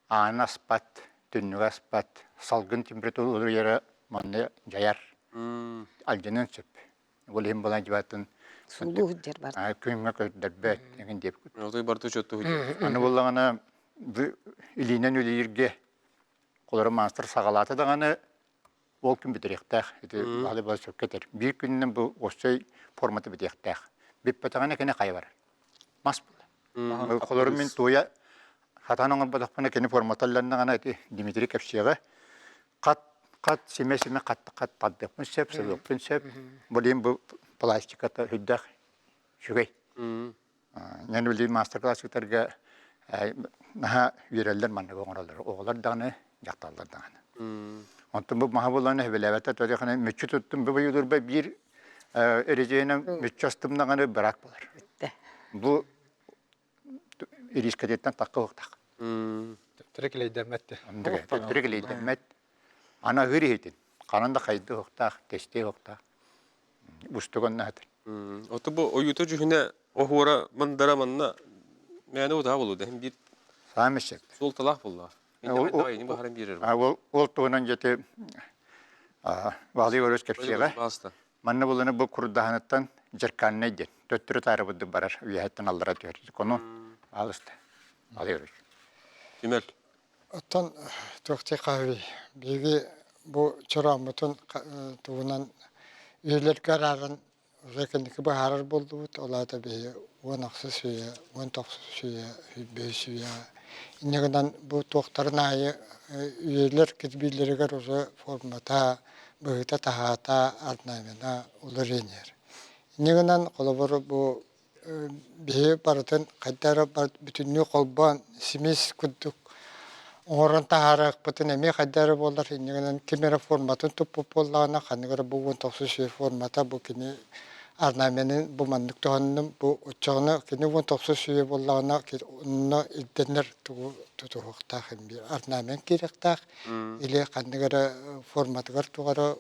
ааны аспат, түннүгү аспат, салгын температура уларыйара манна дьайар. Алдьаныан сөп. Ол иһин балан дьыбатын Суулуу сылдьар бар. Күҥҥэ көрдөрбөт эҥин диэбит. Отой барыта учуоттуу сылдьар. Аны буоллаҕына илиинэн үлэлииргэ холоро маастар саҕалаата даҕаны Ол күн бүтэриэхтээх. Ити баһылай бала сөпкө этэр. Биир күнүнэн бу уопсай формата бүтүөхтээх. Бүппэтэҕинэ кини хайа барар. Мас буолар. Холору мин туойа хатаан оҥорботохпуна кини формата ылланнаҕына ити Дмитрий кэпсиэҕэ хат хат симэ симэ хат хат тардыахпын сөп, сылыахпын сөп. Блин бу пластиката сүрдээх үчүгэй. Мен үлэлиир маастар-класс ыытарга наһаа үөрэллэр манныгы оҥороллор. Оҕолор даҕаны, дьахталлар даҕаны. Онтон бу маһа булан эһэбэлээбэтэ төрүхэнэ мүччү туттум бу буйудурба биир эридьиэнэ мүччү астымнаҕаны быраак болар. Бу ирискэтиттэн тахха уохтах. Төттөрү килэйдэммэт. Төттөрү килэйдэммэт. Аны аһыыр иһитин. Ханан да хайды уохтаах, тэстиэ уохтаах. Устуган наһатар. Ото бу ойуута дьүһүнэ оһуора мандара манна мээнэ утаа болуу да биир Саамай сөп. суолталаах буолла. Ол ол туһунан дьэти Валий Иванович кэпсиэҕэ. Манна буланы бу курдаһаныттан зеркальный диэн төттөрү таары барар үөһэттэн аллара түһэр. Кону алыста. Валий Иванович. Түмэл. Оттон туохтыы хаһый биһиги бу чорооммутун тугунан үйэлэргэ арааран уже кэнники быһаарар буоллубут. Ол аата биһиги 10 ахсыс үйэ, 19 үйэ, 25 үйэ инньэ гынан бу туохтарын аайы үйэлэр кирбиилэригэр уже формата, быһыыта-таһаата, орнамена уларыйан иһэр. Инньэ гынан холобур бу биһи барытын хайда эрэ бүтүннүү холбоон симис курдук оҥорон таһаарыахпытын эмиэ хайда эрэ буоллар инньэ гынан ким эрэ форматын туппут буоллаҕына ханнык эрэ бу 19 үйэ формата бу кини орнаменын бу маннык туһанным бу оччоҕуна кини 19 үйэ буоллаҕына онно ирдэнэр тугу тутуһуохтаах биир орнамент киириэхтээх или ханнык эрэ форматыгар туох эрэ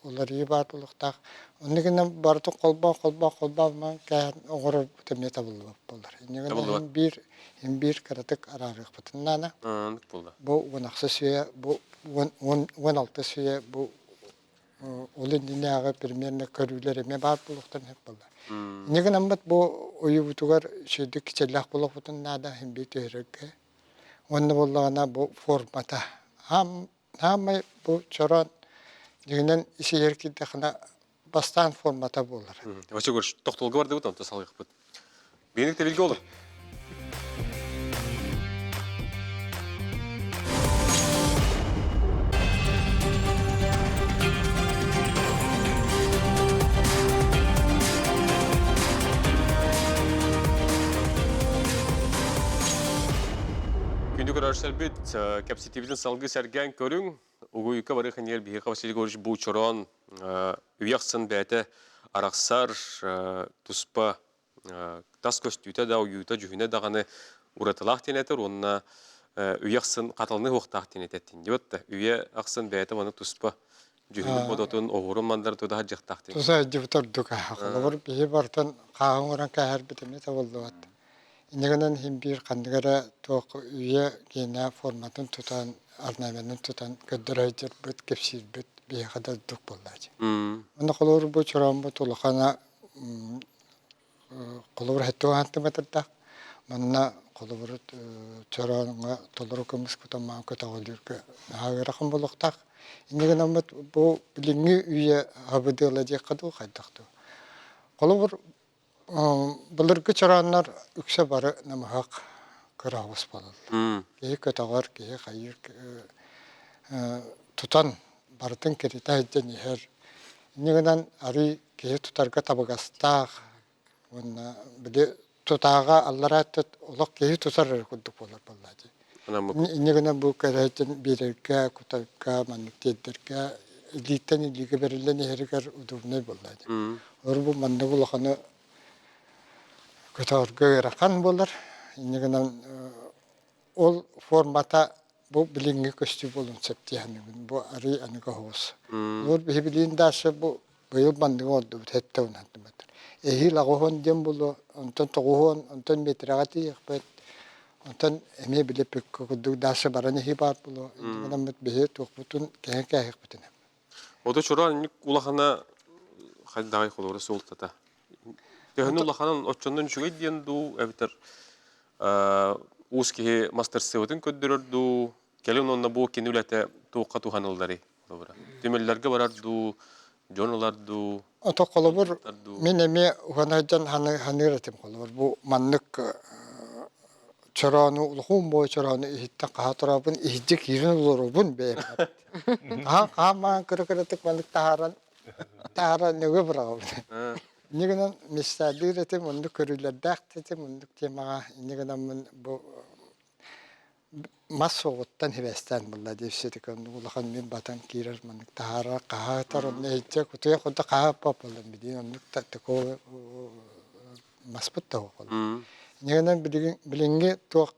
уларыйыы баар буолуохтаах. Оннук гынан барытын холбоон холбоон холбоон кээһэн оҥорорбут эмиэ табыллыбат буолар. Инньэ гынан иһин биир иһин биир кыратык араарыахпытын наада. Бу 16 үйэ, бу 16 үйэ бу ол иннинээҕи примерно көрүүлэр эмиэ баар буолуохтарын сөп буолла. Инньэ гынаммыт бу ойуубутугар үчүгэйдик кичэллээх буолуохпутун наада иһин биир түһэрэргэ. Уонна буоллаҕына бу формата Саамай бу чороон дьиҥинэн ис-иһигэр киирдэххинэ бастаан формата буолар. Оччо тохтолго бардыбыт, онто салгыахпыт. Биһиник тэбилгэ олор. Күндү көрөөччүлэрбит, кэпсэтиибитин салгыы сэргээн көрүҥ. Угуйка барыах иннигэр биһиэхэ Василий Егорович Бучорон үйэ ахсын бэйэтэ арахсар туспа тас көстүүтэ да, ойуута, дьүһүнэ даҕаны уратылаах диэн этэр уонна үйэ ахсын хатыланыы уохтаах диэн этэттин. Дибат да, үйэ ахсын бэйэтэ маны туспа дьүһүнүн бодотун, оһуорун мандары туда сылдьыахтаах диэн. Туса сылдьыбыт ордук. Холобур, биһи бартан хааһын оҥорон кээһэрбит эмиэ табыллыбат. Инньэ гынан иһин биир ханнык эрэ туох үйэ гиэнэ форматын тутан, орнаменын тутан көрдөрө сылдьарбыт, кэпсиирбит биһиэхэ да ордук буоллааччы. Уонна холобур бу чорооммут улахана холобур 70 сантиметрдаах. Манна холобур чорооҥҥо толору көмүс кутан маан көтөҕөлүүргэ наһаа ыарахан буолуохтаах. Инньэ гынаммыт бу билиҥҥи үйэ хабыдыала диэххэ дуу хайдах дуу. Холобур Былыргы чорооннор үксэ бары намыһах кыра оҕус буолаллар. Киһи көтөҕөр, киһи хайыыр тутан барытын киритэ сылдьан иһэр. Инньэ гынан арыый киһи тутарга табыгастаах уонна били тутааҕа аллараа өттө олох киһи тутар эрэ курдук буолар буоллаа дии. Инньэ гынан бу кэрэһитин биэрэргэ, кутарга, маннык тиэрдэргэ илииттэн илиигэ бэриллэн иһэригэр удобнай буолла дии. Олор бу маннык улаханы көтөҕөргө ыарахан буолар. Инньэ гынан ол формата бу билиҥҥи көстүү буолуон сөп дии саныыбын. Бу арыый аныгы оһуос. Олор биһи билиин даша бу быйыл манныгы оҥордубут сэттэ уон сантиметр. Эһиил 80 диэн буолуо, онтон 90, онтон метрэҕэ тиийиэхпит. Онтон эмиэ били пүккэ курдук даша баран иһии баар буолуо. Инньэ гынаммыт биһи туохпутун кэһэн кээһиэхпитин. Ото чороон инник улахана хайдаҕай холобура суолтата. Төһөнү улаханын оччоннон үчүгэй диэн дуу, эбэтэр уус киһи мастарсыбытын көрдөрөр дуу, кэлин уонна бу кини үлэтэ туохха туһанылларый? Холобура. Түмэллэргэ барар дуу, дьон ылар дуу, Ото холобур мин эмиэ уһанайдан ханыыр этим холобур бу маннык чороону улахуун боо чороону иһиттэн хаһа тураабын иһирдьэ киирэн олоробун бэйэм хаһан хаһан маан кыра кыратык маннык таһааран таһааран нөҥүө быраҕабын инньэ гынан мечталыыр этим оннук көрүүлэрдээх этим оннук темаҕа инньэ гынаммын бу мас суоҕуттан сибээстээн буолла дии все-таки оннук улахан мин батан киирэр маннык таһаарар хаһаатар онно иһирдьэ кутуйах курдук хаһааппат буоллам билигин оннук да такого маспыт да суох буолла инньэ гынан билигин билиҥҥи туох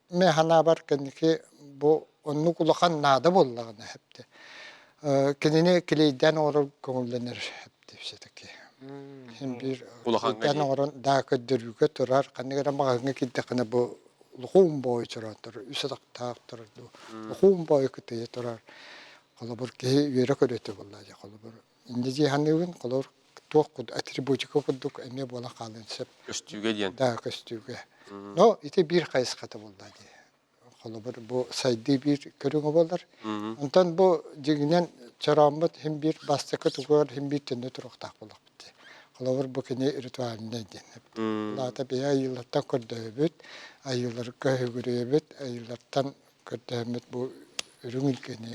мин санаабар кэнники бу оннук улахан наада буоллаҕына эптэ кинини килиэйдээн оҥорор көҥүллэнэр эптэ все-таки син биир килиэйдээн оҥорон даа көрдөрүүгэ турар ханнык эрэ маҕаһыыҥҥа киирдэххинэ бу лухуум бой турар үс атахтаах турар дуу лухуум бой кытыйа турар холобур киһи үөрэ көрүөтэ буолла дии холобур инньэ дии саныыбын холобур туох атрибутика курдук эмиэ буолан хаалыан сөп көстүүгэ диэн да көстүүгэ но ити биир хайысхата буолла дии холобур бу сайдыы биир көрүҥэ буолар онтон бу дьиҥинэн чорооммут иһин биир бастакы тугугар иһин биир төннө туруохтаах буолуохпут дии холобур бу кини ритуальнай диэн ол аата биһи айыылартан көрдөһөбүт айыыларга үгүрүйэбит айыылартан көрдөһөммүт бу үрүҥ илгэни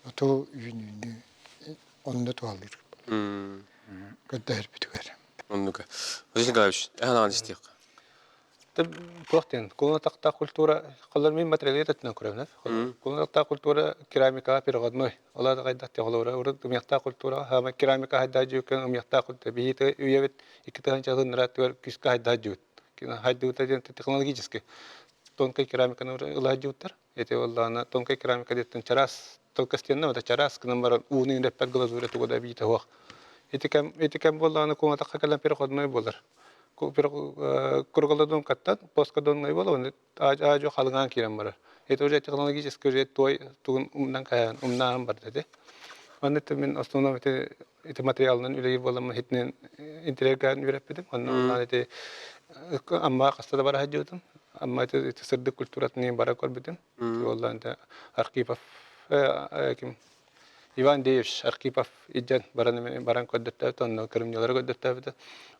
оту үүнүүнү онно туһалыыр көрдөһөрбүтүгэр. Оннука. Василий Николаевич, эһанаан истиэх. Туох диэн, кулун атахтаах культура, холлор мин материалият өттүнэн көрөбүн. Кулун атахтаах культура керамикаҕа переходной. Ол аата хайдах холобура урут ымыйахтаах культураҕа хаама керамика хайдах дьүүккэн ымыйахтаах культура биһиги үйэбит 2000 сылын күүскэ хайдах дьүүт. Хайдыбыта диэн технологически тонкай керамиканы ыла дьууттар. Ити буоллаҕына тонкай керамика диэттэн чараас тонкостенна это чараас гынан баран ууну иҥэппэт глазурь тугу да биитэ суох. Ити кэм ити кэм буоллаҕына куҥатахха кэлэн переходной буолар. Круглодонкаттан плоскодоннай буолар, аа-дьуо халыҥаан киирэн барар. Это уже технологически уже той тугун умнан кайан умнаан барда ити. Манна мин основном ити ити материалынан үлэлиир буоламмын итинэн интеллигент үөрэппитим. Онно оннaan ити Амма хаста да бара сылдьыбытым. Амма ити сырдык культуратын бара көрбүтүм. Уоллаан Архипов ким Иван Деевич Архипов илдьэн баран баран көрдөттөөбүт, онно кырымньылары көрдөттөөбүтэ.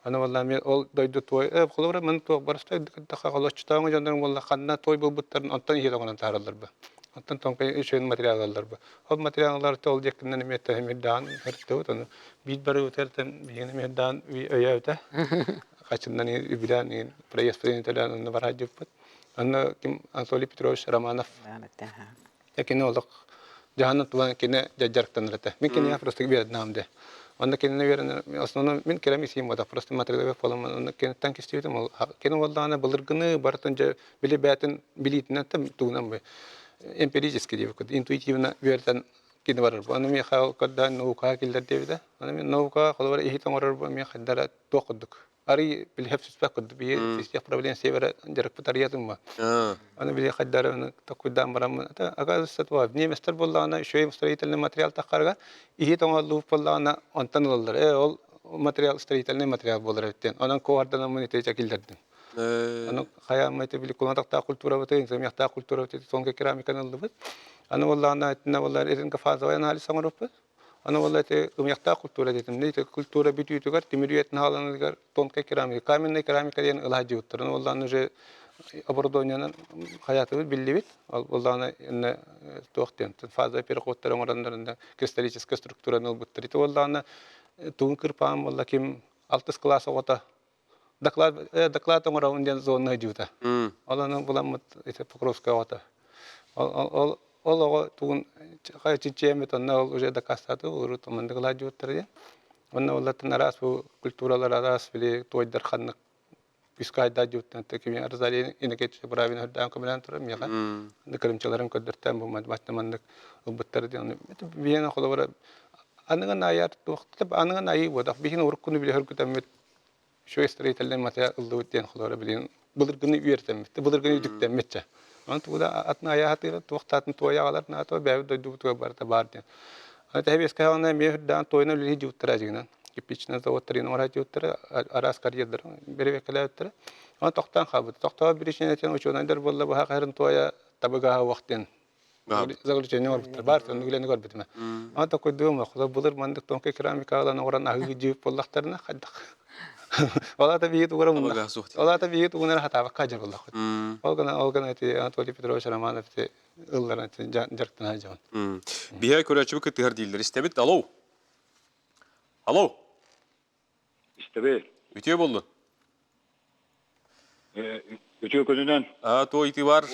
Аны буоллаан мен ол дойду туой холобура мин туох барыста холоччутооҥу дьоннорум буолла ханна туой булбуттарын онтон иһит оҥорон таһаараллар бу. Оттон тоҥкой үчүгэй материал ылаллар бу. Ол материаллар ол диэкинэн эмиэ тэмирдаан ыртыбыт, ону биир барыбытыгар биһигин эмиэрдаан өйөөбүтэ. Хачыннан үбүлээн проезд төлөөн онно бараадьыппыт. Онно ким Анатолий Петрович Романов кини олох дьаһанан тулан кини дьарыктанар этэ. Мин кинигэ просто үөрэннэҕим де. Онно кинини үөрэнэр основном мин керем исиим бода просто материалы болом онно киниттэн кистибитим ол кини боллаҕына былыргыны барытын дьэ били бээтин билиитинэн тугунан бу эмпирически диэбит интуитивно үөрэтэн кини барар бу аны миэхэ ол көрдөөн наукаҕа киллэр диэбитэ аны мин наукаҕа холобура иһит оҥорор бу миэхэ хайдара туох курдук арый билиһэп сүспэх курдук биһи систех проблем севера дьарыкпыт арыйатым аны били хайдары такуйдаан бараммын оказывается немецтэр буоллаҕына үчүгэй строительный материал таххарга иһит оҥорлубут буоллаҕына онтон ылаллар э ол материал строительный материал буолар эбит онон куорданаммын ити киллэрдим Аны хайааммай били куланатахтаах культурабыт, инсомиахтаах культурабыт тонкой керамиканы ыллыбыт. Аны буоллаҕына итиннэ буоллар итинка фазовай анализ оҥороппут. Аны буолла ити ымыйахтаах культура диэтим. Ити культура бүтүүтүгэр тимир үйэтин хааланыгар тонкой керамика, каменная керамика диэн ылаһа дьыбыттар. Аны буоллаҕына уже оборудованиенан хайаатыбыт биллибит. Ол буоллаҕына инне туох диэн фазовай переходтар оҥороннор кристаллическая структураны ылбыттар. Ити буоллаҕына тугун кырпаан буолла ким алтыс класс оҕото доклад доклад оҥоробун диэн зонна сылдьыбыта. Ол аны буламмыт ити Покровскай оҕото. Ол ол ол оҕо тугун чинчийэммит онно ол уже дакаастааты урут маннык ылаадьыбыттар диэн. Онно оллартан араас бу культуралар араас били туойдар ханнык пускайдаадьыбыттан кими Розалия Иннокентьевич Буравин өрдөөн көмөлөөн турар миэхэ. Кырымчыларын көрдөртөөн бу маннык ылбыттар диэн. Биһиэнэ холобура аныгын айар туох аныгын айыы буодах биһин уруккуну билэ хөргүтэммит үчүгэй строительнай материал ыллыбыт диэн холобура билигин былыргыны үөрэтэммит былыргыны үтүктэммит Онон тугу да атын айаатыыра туох да атын туойаҕалар наато бэйэбит дойдубутугар барыта баар диэн. Аны тэһэбиэскэ хаҕына эмиэ үрдээн туойна үлэлии дьыбыттара дьигинэн. Кирпичнэй заводтарын оҥоро дьыбыттара араас карьердары бэрэбиэркэлээбиттэрэ. Онон тохтоон хаалбыт. Тохтообут биричиинэтин учуонайдар буолла быһа хаһарын туойа табыгаһа уох диэн заключение оҥорбуттар. Баар оннук үлэни көрбүтүм. Аны такойдуом былыр маннык тонкой керамика ылан оҥорон аһыы дьип буоллахтарына хайдах Ол аата биһиги тугура мунна. Ол аата биһиги тугунара хатаабакка дьар буоллахпыт. Ол гына ол гына ити Анатолий Петрович Романов ити ылларан ити дьарыктана дьон. Биһиги көрөөччүбүт кыттыһар дииллэр. Истэбит. Алло. Алло. Истэбит. Үтүө буоллун. Үтүө күнүнэн. А, то ити бар.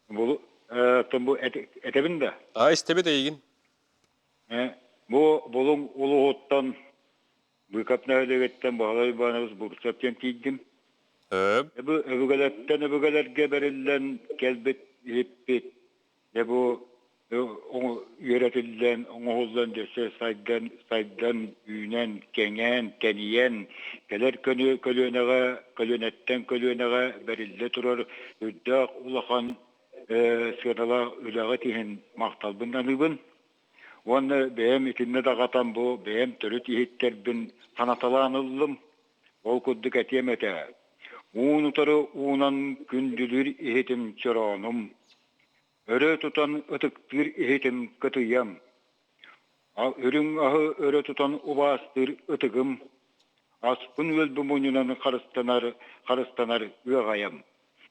Бу бу этэбин да. А, истэбит эйигин. Бу Булуҥ улууһуттан Быыкап нэһилиэгиттэн Баһылай Иванович Бурцев диэн тиийдим. Өбүгэлэртэн өбүгэлэргэ бэриллэн кэлбит иһиппит Дьэ бу үөрэтиллэн, оҥоһуллан өссө сайдан, сайдан, үүнэн, кэҥээн, тэнийэн, кэлэр көлүөнэҕэ, көлүөнэттэн көлүөнэҕэ бэриллэ турар үрдээх улахан сыаналаах үлэҕит иһин махталбын аныыбын. Уонна бэйэм итиннэ даҕатан бу бэйэм төрүт иһиттэрбин санаталаан ыллым. Ол курдук этиэм этэ: уун утары уунан күндүлүүр иһитим чороонум, Өрө тутан ытыктыыр иһитим кытыйам, үрүҥ аһы өрө тутан убаастыыр ытыгым, аспын үөлбү мунньунан харыстанар, харыстанар ыаҕайам.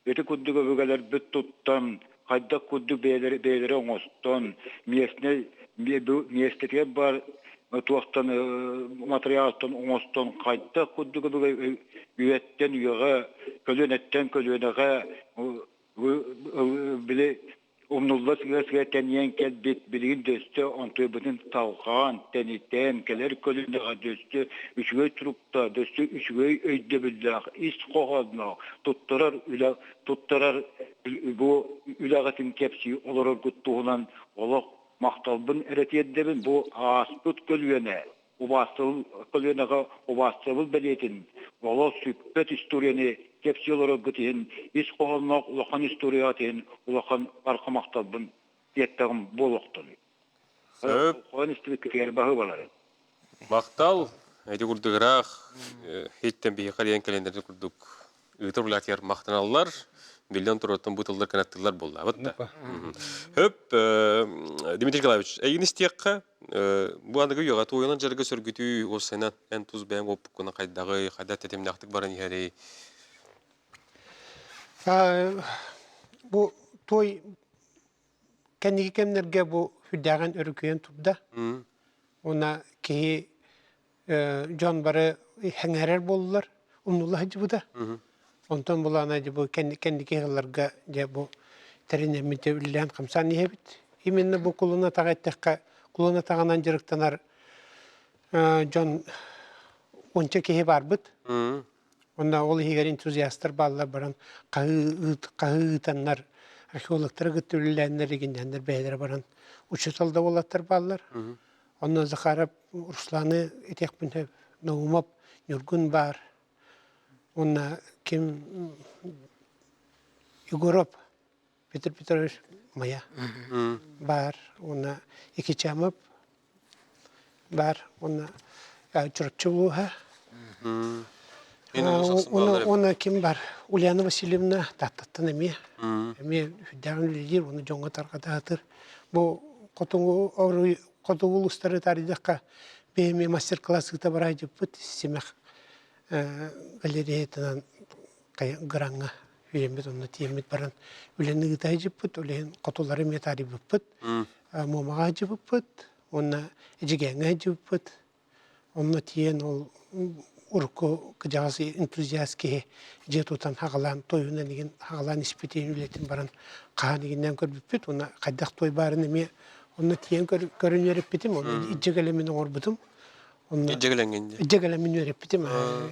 Ити курдук өбүгэлэрбит туттан, хайдах курдук бэйэлэрэ, бэйэлэрэ оҥостон, местнэй, миэстэтигэр баар Туохтан матырыйаалтан оҥостон хайдах курдук үйэттэн үйэҕэ, көлүөнэттэн көлүөнэҕэ били умнулла сыа-сыа тэнийэн кэлбит билигин дөстө онтуйбутун салҕаан, тэнитэн кэлэр көлүөнэҕэ дөстө үчүгэй турукта, дөстө үчүгэй өйдөбүллээх, ис хоһоонноох туттарар үлэ туттарар бу үлэҕитин кэпсии олороргут туһунан олох махталбын эрэ тиэрдэбин. Бу ааспыт көлүөнэ убаастабыл көлүөнэҕэ убаастабыл бэлиэтин, олох сүппэт историяны кэпсии олороргут иһин, ис хоһоонноох улахан историяҕыт иһин улахан барҕа махталбын тиэртэҕим буолуохтун. Сөп. Хоһоон истибиккитигэр баһыыбалары. Махтал. Ити курдук ыраах иһиттэн биһиэхэ диэн кэлэннэрин курдук ыытар үлэтигэр махтаналлар. Биллэн турартан бу тыллар кынаттыыллар буоллаабыт да. Хөп, Дмитрий Николаевич, эйигин истиэххэ, бу аныгы үйэҕэ туойунан дьарыгы сөргүтүү уопсайынан эн тус бэйэҥ уоппуккунан хайдаҕый, хайдах тэтимнээхтик баран иһэрий? Бу туой Кэнники кэмнэргэ бу сүрдээҕин өрүкүйэн турда. Уонна киһи дьон бары сэҥээрэр буоллулар, умнулла сылдьыбыта. Онтон булаана дьэ бу кэнники сылларга дьэ бу тэринэммит дьэ үлэлээн хамсаан иһэбит. Именно бу кулун атаҕа эттэххэ, кулун атаҕынан дьарыктанар дьон уонча киһи баарбыт. Уонна ол иһигэр энтузиастар бааллар баран хаһыы хаһыы ыытаннар, археологтары кытта үлэлээннэр, игиннээннэр бэйэлэрэ баран учуутал да уолаттар бааллар. Онно Захаров Русланы этиэхпин сөп, Наумов Ньургун баар. Уонна ким Егоров Петр Петрович Мая баар уонна Икичамов баар уонна Чурапчы улууһа уонна ким бар Ульяна Васильевна Тааттаттан эмиэ эмиэ сүрдээҕин үлэлиир уонна дьоҥҥо тарҕатаатыр бу хотугу хотугу улуустары таарыйдахха биһи эмиэ мастер-класс ыыта бараайдыппыт симэх галереятынан граҥҥа үөрэммит онно тиэммит баран үлэни ыыта сылдьыппыт, ол иһин хотулары эмиэ таарыйбыппыт, Муомаҕа сылдьыбыппыт уонна Эдьигээҥҥэ сылдьыбыппыт. Онно тиийэн ол урукку кыдьаҕас энтузиаст киһи дьиэ тутан хаҕалаан туойунан игин хаҕалаан испитин үлэтин баран хаһан игиннээн көрбүппүт уонна хайдах туой баарын эмиэ онно тиийэн көрөн үөрэппитим онно илдьэ кэлэммин оҥорбутум онно Илдьэ кэлэҥҥин дии. илдьэ кэлэммин үөрэппитим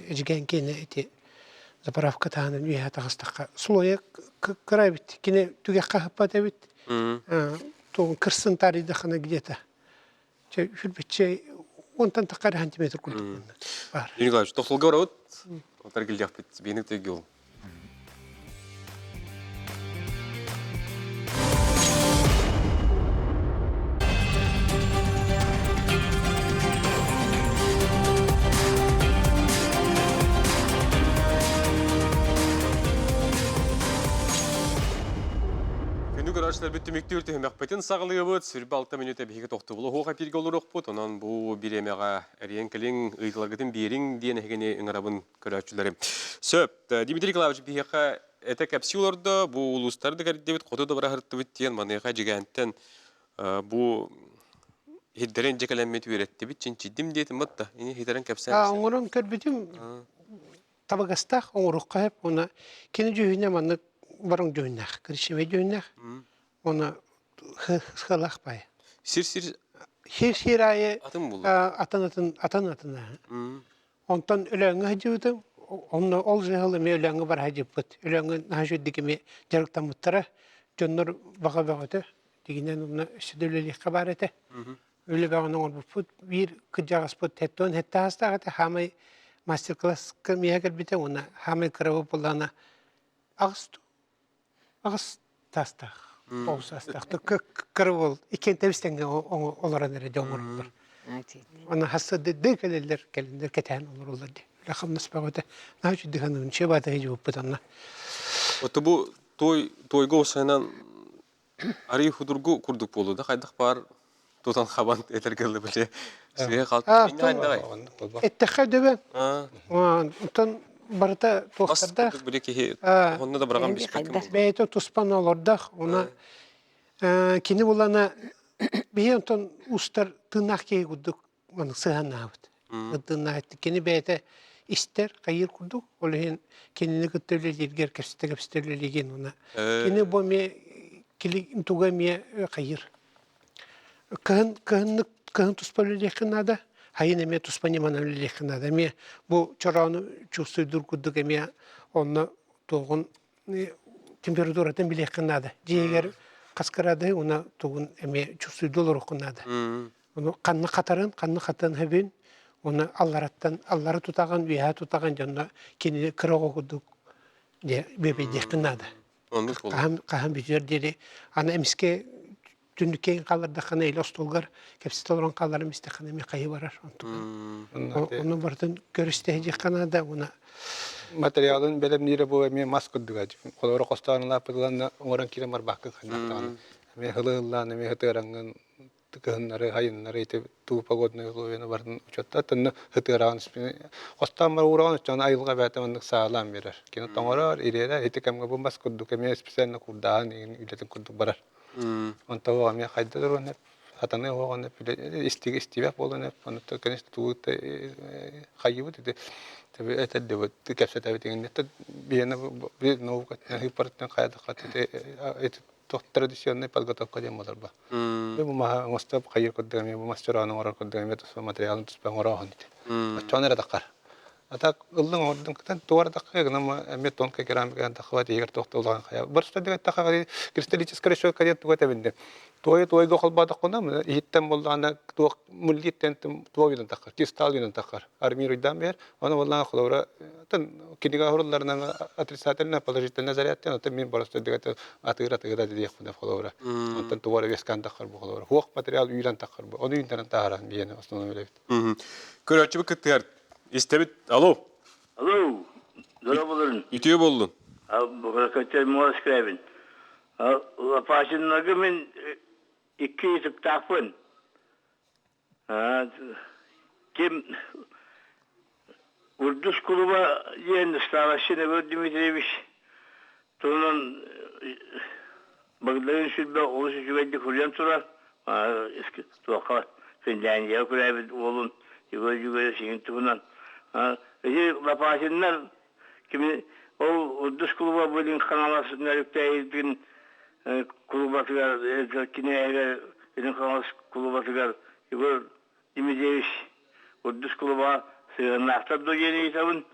Эдьигээн киэнэ ити заправка таһынан үөһэ таҕыстахха слоя кыра эбит кини түгэххэ аһыппат эбит тугун кырсын таарыйдаххына где-то чэ сүрбэччэ уонтан тахха эрэ сантиметр курдук баар Юрий Николаевич, тохтолго барабыт. Отар килдиэхпит. Биһиник тыйгыл. Күнү көрөөччүлэрбит түмүктүүр түһүмэхпитин саҕалыыбыт. Сүрбэ алта мүнүүтэ биһиги тохтобулу оһуох эпииргэ олоруохпут. Онон бу бириэмэҕэ эрийэн кэлиҥ, ыйытыыларгытын биэриҥ диэн эһигини ыҥырабын көрөөччүлэри. Сөп. Дмитрий Николаевич биһиэхэ этэ кэпсии олордо. Бу улуустары да кэрдибит, хоту да быраһыртыбыт диэн маныаха Дьигээнтэн бу иһирдэрин дьэ кэлэммит үөрэттибит, чинчийдим диэтим батта. Ини иһитэрин кэпсээн. Оҥорон көрбүтүм табыгастаах оҥоруохха сөп уонна кини дьүһүнэ маннык барыҥ дьүһүннээх, коричневый дьүһүннээх уонна сыалаах баайа. Сир-сир Сир-сир аайы атын буолла. атын-атын атын-атын Онтон Өлөөҥҥө сылдьыбытым, онно ол дьаһал эмиэ Өлөөҥҥө бара сылдьыппыт. Өлөөҥҥө наһаа үчүгэйдик эмиэ дьарыктаммыттара. Дьоннор баҕа бөҕөтө. Дигинэн онно өссө да үлэлиэххэ баар этэ. Үлэ бөҕөнү оҥорбуппут. Биир кырдьаҕаспыт 77 саастаах этэ. Хаамай мастер-класска миэхэ кэлбитэ уонна хаамай кырабыт буоллаҕына аҕыс аҕыс таастаах, тоҕус саастаах кыра уол иккиэн тэбис-тэҥҥэ олорон эрэ дьон оҥороллор. Аны хассыдды кэлэллэр, кэлиннэр кэтээн олороллор дии. Үлэ хамнас бөҕөтө. Наһаа үчүгэй саныыбын, чыабаата сылдьыбыппыт онно. Ото бу той тойго усайынан арый худургу курдук буолуу да хайдах баар тутан хабан этэргэ дылы били сыыһа халт Эттэххэ дөбө. Онтон барыта туохтардаах. Били киһи онно да быраҕан биспэккин. Бэйэтэ туспан олордох. Уна кини булана биһи онтон устар тыыннаах киһи курдук. маннык сыһыаннаабыт. Ыддыннаахыт кини бэйэтэ истэр, хайыыр курдук, ол иһин кинини кытта үлэлииргэр кэпсэтэ-кэпсэтэ үлэлиигин уонна кини бу эмиэ кили туга эмиэ хайыыр. Кыһын кыһыннык кыһын туспа үлэлиэххин наада, хайын эмиэ туспа ньыманан үлэлиэххин наада. Эмиэ бу чороону чувствуйдуур курдук эмиэ онно туоҕун температуратын билиэххин наада. Дьиэгэр хас кыраадыһы уонна тугун эмиэ чувствуйдуу олоруоххун наада. Ону ханна хатарын, ханна хатан хөбүн, уонна аллараттан аллара тутаҕын, үөһэ тутаҕын дьонно кинини кыра оҕо курдук дьэ бүөбэйдиэххин наада. Хаһан хаһан бүтүөр диэри аны эмискэ түннүккэ хааллардаххына или остуолгар кэпсэтэ олорон хаалларым истэххинэ эмиэ хайы барар онтука. Ону барытын көрүстэһиэххэ наада уонна материалын бэлэмниирэ бу эмиэ мас курдуга. Холобура хостоон ылааппытыланна оҥорон киирэн барбаккын ханнахтаҕына. Эмиэ һылы ыллаан, эмиэ һытыараҥҥын кыһыннары, хайыннары ити туу погодные условияны барытын учуоттаат, төннө һытыараҕын хостоон бар уураҕын оччоҕуна айылҕа бэйэтэ маннык саалаан биэрэр. Кини тоҥорор, ириэрэр, ити кэмҥэ бу мас курдук эмиэ специально курдааһын игин үлэтин курдук барар. Онто оҕо эмиэ хайда туруон эп, хатаныы оҕоҕун эп, истиги истибэт буолан эп, онуттан конечно тугу хайыыбыт ити этэрдибит кэпсэтэбит иҥиннэ биһиэнэ наука ыыппарыттан хайдахха ити традиционный подготовка диэн буолар ба. Бу маһа оҥостоб хайыр курдук эмиэ бу мас чороон оҥорор курдук эмиэ туспа материалын туспа оҥорооһун ити. Оччоон эрэ таххар. А так ыллыҥ оҥордуҥ кытан туора тахха гынан эмиэ тонкая керамика таххабат иһигэр туох да улахан хайа. Барыста диэн тахха кристаллическая решетка диэн туга тэбинди. Туойу туойга холбоотоххуна иһиттэн буоллаҕына туох муллиттэн туой таххар, кристалл гынан таххар. Армируйдаан биэр. Оны буоллаҕына холобура кинигэ оһорулларынан отрицательно положительно зарядтан оттон мин просто дигата атыыр атыыра диэхпинэ холобура. Онтон тугу эрэ үөскээн таххар бу холобура. Хуох материал үүрэн таххар бу. Ону үүннэрэн таһааран биһиэнэ основной үлэбит. Көрөөччүбүт кыттыгар истэбит. Алло. Алло. Здорово Үтүө боллун. Көтөр Москвабын. Лопатиннарга мин икки ытыктаахпын. Ким Урдус кулуба диэн Старостин Егор Дмитриевич туһунан Багдарыын Сүлбэ олус үчүгэйдик суруйан турар. Туохха Финляндияҕа күрээбит уолун Егор Егорович иһин туһунан. Ити Лопатиннар кими ол Урдус кулуба билин Хаҥалас Нөрүктээйитин кулубатыгар кинээһигэр Илин Хаҥалас кулубатыгар Егор Дмитриевич Урдус кулуба сыһыаннаахтар дуо диэн ыйытабын.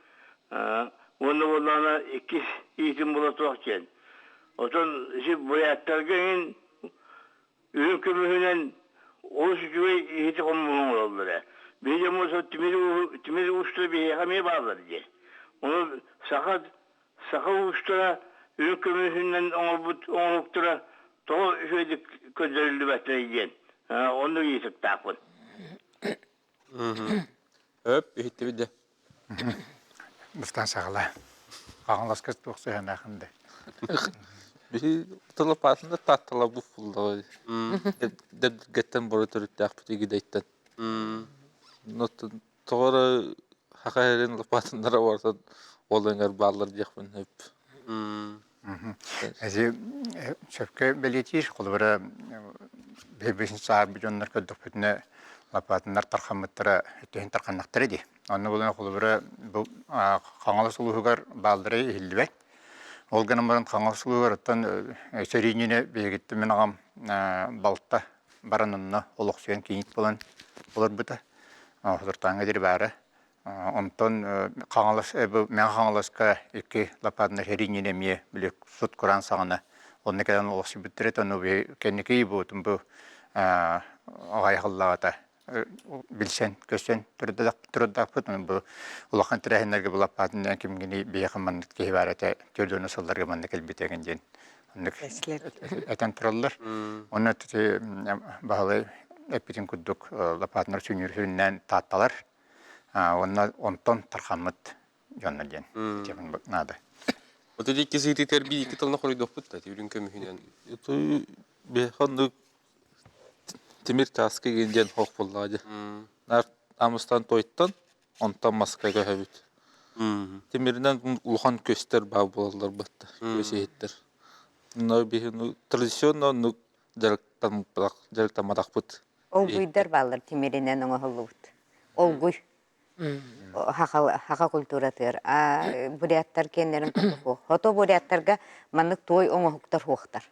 Уонна буоллаҕына иккис иитин була туох диэн. Отон ити буряттарга иҥин Үрүҥ көмүһүнэн олус үчүгэй иһити хомуһу оҥороллор ээ. Биһиги дьоммут тимир тимир уустара биһиэхэ эмиэ бааллар дии. Ону саха саха уустара үрүҥ көмүһүнэн оҥорбут оҥоһуктара тоҕо үчүгэйдик көрдөрүллүбэттэрий диэн оннук ыйытыктаахпын. Өп, иһиттибит дьэ. Бастаан саҕалаа. Хаҥаласка туох сыһыаннаахын да. Биһи тылапаатында тааттала буфуллаҕа. Дэбдиргэттэн бары төрүттээхпит игидэйтэн. Тоҕо эрэ хаха эрин лопатыннара барытын ол эҥэр бааллар диэхпин сөп. Эзи сөпкө бэлиэтиир, холобура биһиги саарбы дьоннор көрдөхпүтүнэ лопатыннар тархаммыттара өттүһүн тарханнахтара дии. Онно булан холобура бу Хаҥалас улууһугар бааллара иһиллибэт. Ол гынан баран Хаҥалас улууһугар оттон сөрүүнүнэ биһигиттэн мин аҕам балта баран онно олохсуйан кийиит буолан олорбута. Соторутааҥҥа диэри баара. Онтон Хаҥалас Мэҥэ Хаҥаласка икки лопатнай сэрии эмиэ били сут кураан саҕана онно кэлэн олохсуйбуттар этэ. Ону кэнники буотум бу аҕай аһыллаҕата билсэн көрсөн турдаахпыт. Бу улахан тэрээһиннэргэ бу лопатынан кимгини биһиэхэ маннык киһи баар этэ 40 сылларга манна кэлбитэ эҥин диэн оннук этэн тураллар. Онно Баһылай эппитин курдук лопатнар сүнньүрүннээн таатталар. Уонна онтон тархаммыт дьонно диэн этиэхпин наада. Вот эти икки сыытытыгар биир икки тылына хоруйдуохпут да үрүҥ көмүһүнэн. Бэйэхэ тимир чааскы игин диэн хоох буоллаҕа дии. Нар амыстан тойтон, онтон маска көһөбүт. Тимиринэн улахан көстөр баар буолаллар батта, көс иһиттэр. Но биһи традиционно оннук дьарыктамматахпыт. Олгуйдар бааллар тимиринэн оҥоһуллубут. Олгуй. Хаха культуратыгар. А буряттар киэннэрин хоту Хото буряттарга маннык туой оҥоһуктар хуохтар.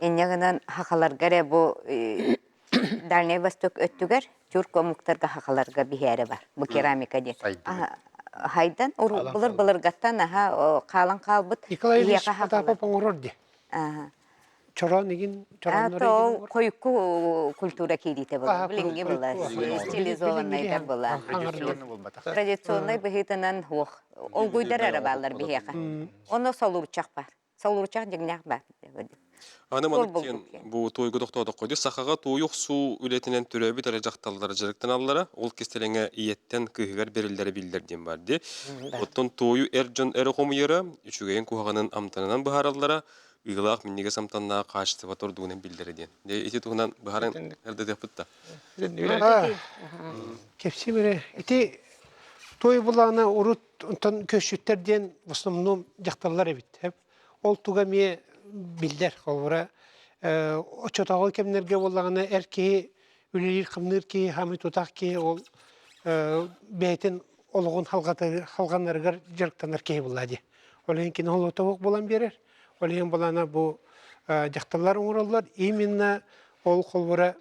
Инньэ гынан хахаларга эрэ бу Дальнай Восток өттүгэр тюрк омуктарга хахаларга биһиэрэ бар. Бу керамика диэн. Хайдан былыр былыргаттан аха хаалан хаалбыт. Николай Ильич Потапов оҥорор ди. Чороон игин чорооннор игин хойукку культура киириитэ була. Билиҥҥи була. Стилизованнайдар була. Традиционнай быһыытынан хуох. Олгуйдар эрэ бааллар биһиэхэ. Оно солуурчах бар. Солуурчах дьиҥнээх баар. Аны маннык диэн бу туойга тохтоотоххо дии сахаҕа туой охсуу үлэтинэн төрөөбүт эрэ дьахталлар дьарыктаналлара, ол кистэлэҥэ ийэттэн кыыһыгар бэриллэрэ биллэр диэн баар дии. Оттон туойу эр дьон эрэ хомуйара, үчүгэйин куһаҕанын амтанынан быһаараллара, ыылаах минньигэс амтаннаах хаачыстыба тордугунан биллэрэ диэн. Дьэ ити туһунан быһааран эрдэтиэхпит да. Кэпсиим эрэ. Ити туой булаана урут онтон көсчүттэр диэн в основном дьахталлар эбит. Ол туга эмиэ биллэр. Холобура, оччотооҕу кэмнэргэ буоллаҕына эр киһи үлэлиир-хамныыр киһи, хаамыы тутаах киһи ол бэйэтин олоҕун халҕанарыгар дьарыктанар киһи буолла дии. Ол иһин кини холотоһук буолан биэрэр. Ол иһин булана бу дьахталлар оҥороллор. Именно ол холобура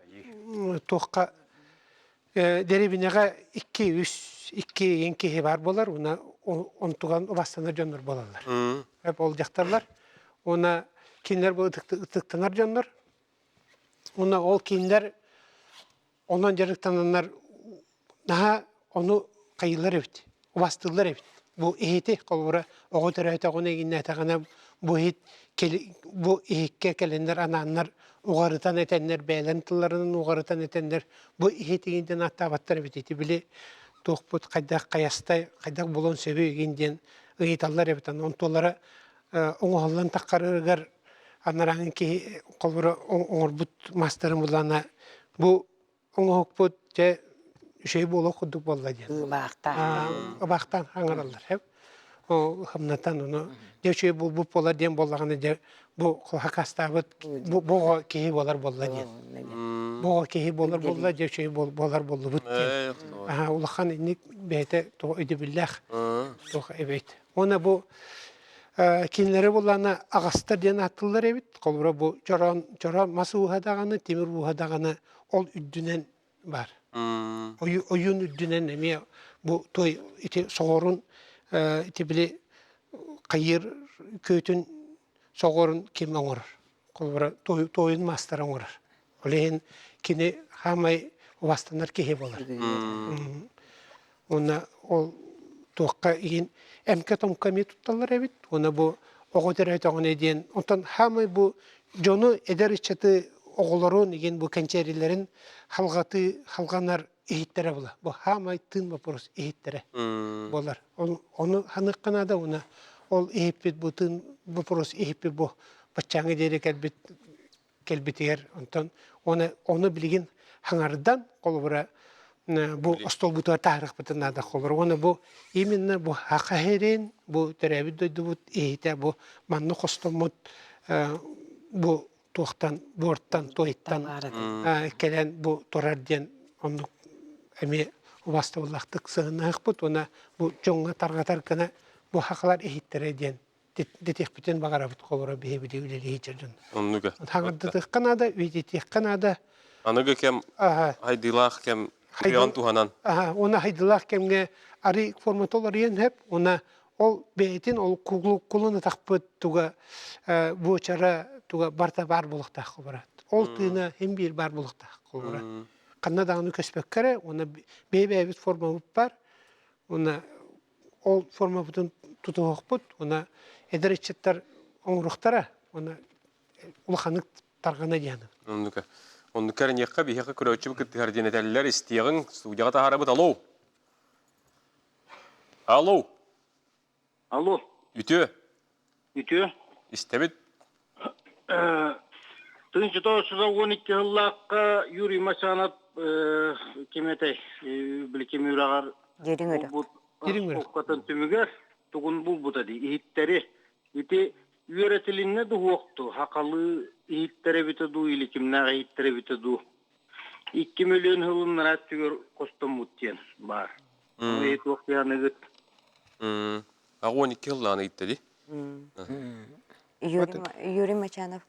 туохха Дэриэбинэҕэ икки-үс, икки игин киһи баар буолар уонна онтуган убастанар дьоннор буолаллар. Ол дьахталлар уонна кинилэр бу ытыктанар дьоннор. Уонна ол кинилэр онон дьарыктананнар наһаа ону хайыылар эбит, убастыыллар эбит. Бу иһити, холобура, оҕо төрөөтөҕүнэ игиннээтэҕинэ бу иһит бу иһиккэ кэлэннэр анааннар уҕарытан этэннэр, бэйэлэрин тылларынан уҕарытан этэннэр бу иһитигин диэн ааттаабаттар эбит ити били туохпут хайдах хайастай хайдах булуон сөбүй игин диэн ыйыталлар эбит онтулара оҥоһуллан таххарыгар анарааҥҥы киһи холобура оҥорбут мастарын булана бу оҥоһукпут дьэ үчүгэй буолуох курдук буолла диэн ыбаахтаан ыбаахтаан хаҥараллар хамнатан ону дьэ үчүгэй буолбут буолар диэн буоллаҕына дьэ бу хакастаабыт бу оҕо киһи буолар буолла диэн бу оҕо киһи буолар буолла дьэ үчүгэй буолар буоллубут диэн улахан инник бэйэтэ туох өйдөбүллээх туох эбит уонна бу кинилэри буллаана аҕастар диэн ааттыыллар эбит холобура бу чороон чороон мас ууһа даҕаны тимир ууһа даҕаны ол үрдүнэн баар. Ойуун үрдүнэн эмиэ бу той ити соҕорун ити били хайыыр күөтүн соҕорун ким оҥорор? Холобура туойун маастара оҥорор. Ол иһин кини хаамай убастанар киһи буолар. Уонна ол туохха иһин эмкэ-томко эмиэ тутталлар эбит. Уонна бу оҕо төрөөтөҕүнэ диэн онтон хаамай бу дьону эдэр ыччаты оҕолорун игин бу кэнчээрилэрин халҕатыы халҕанар иһиттэрэ була. Бу хаамай тыын боппуруос иһиттэрэ буолар. Ону ханыахха наада уонна ол иһиппит бу тыын боппуруос иһиппит бу баччааҥҥа диэри кэлбит кэлбитигэр онтон оны ону билигин хаҥардан холобура бу остуолбутугар таһаарыахпытын наада холобура уонна бу именно бу хаха иһэрин бу төрөөбүт дойдубут иһитэ бу манна хостоммут бу туохтан буортан туойтан кэлэн бу турар диэн оннук эмиэ убаастабыллаахтык сыһыннаһыахпыт уонна бу дьоҥҥо тарҕатар гына бу хахалар иһиттэрэ диэн дэтиэхпитин баҕарабыт холоро биһи үлэлии дьон. Оннуга. Хаҥардатыахха наада, үйэтитиэххэ наада. Аныгы кэм хайдыылаах кэм кыйан туһанан. Уонна хайдыылаах кэмҥэ арый формата уларыйан сөп. Уонна ол бэйэтин ол кулун атахпыт туга буочара туга барта баар буолуохтаах холобура. Ол тыына хим биир баар буолуохтаах холобура. Ханна даҕаны көспөккө эрэ уонна бэйэ-бэйэбит формабыт бар. Уонна ол формабытын тутуһуохпут уонна эдэр ыччаттар оҥоруохтара уонна улаханнык тарҕана диэн. Оннука. Оннука эрэниэххэ биһиэхэ көрөөччү кыттыһар диэн этэллэр истиэҕиҥ студияҕа таһаарабыт алло. Алло. Алло. Үтүө. Үтүө. Истэбит. 1992 сыллаахха Юрий Масанов ким этэй били ким үрэҕэр булбут оскуолатын түмүгэр тугун булбута дии иһиттэри ити үөрэтилиннэ дуһуохту хахалыы иһиттэр эбитэ дуу или кимнээх иһиттэр эбитэ дуу. 2 миллион сылыннара өттүгэр хостоммут диэн баар. Ону туох дианыгыт? 12 сыллаан ыйтта ди. Юрий Мачанов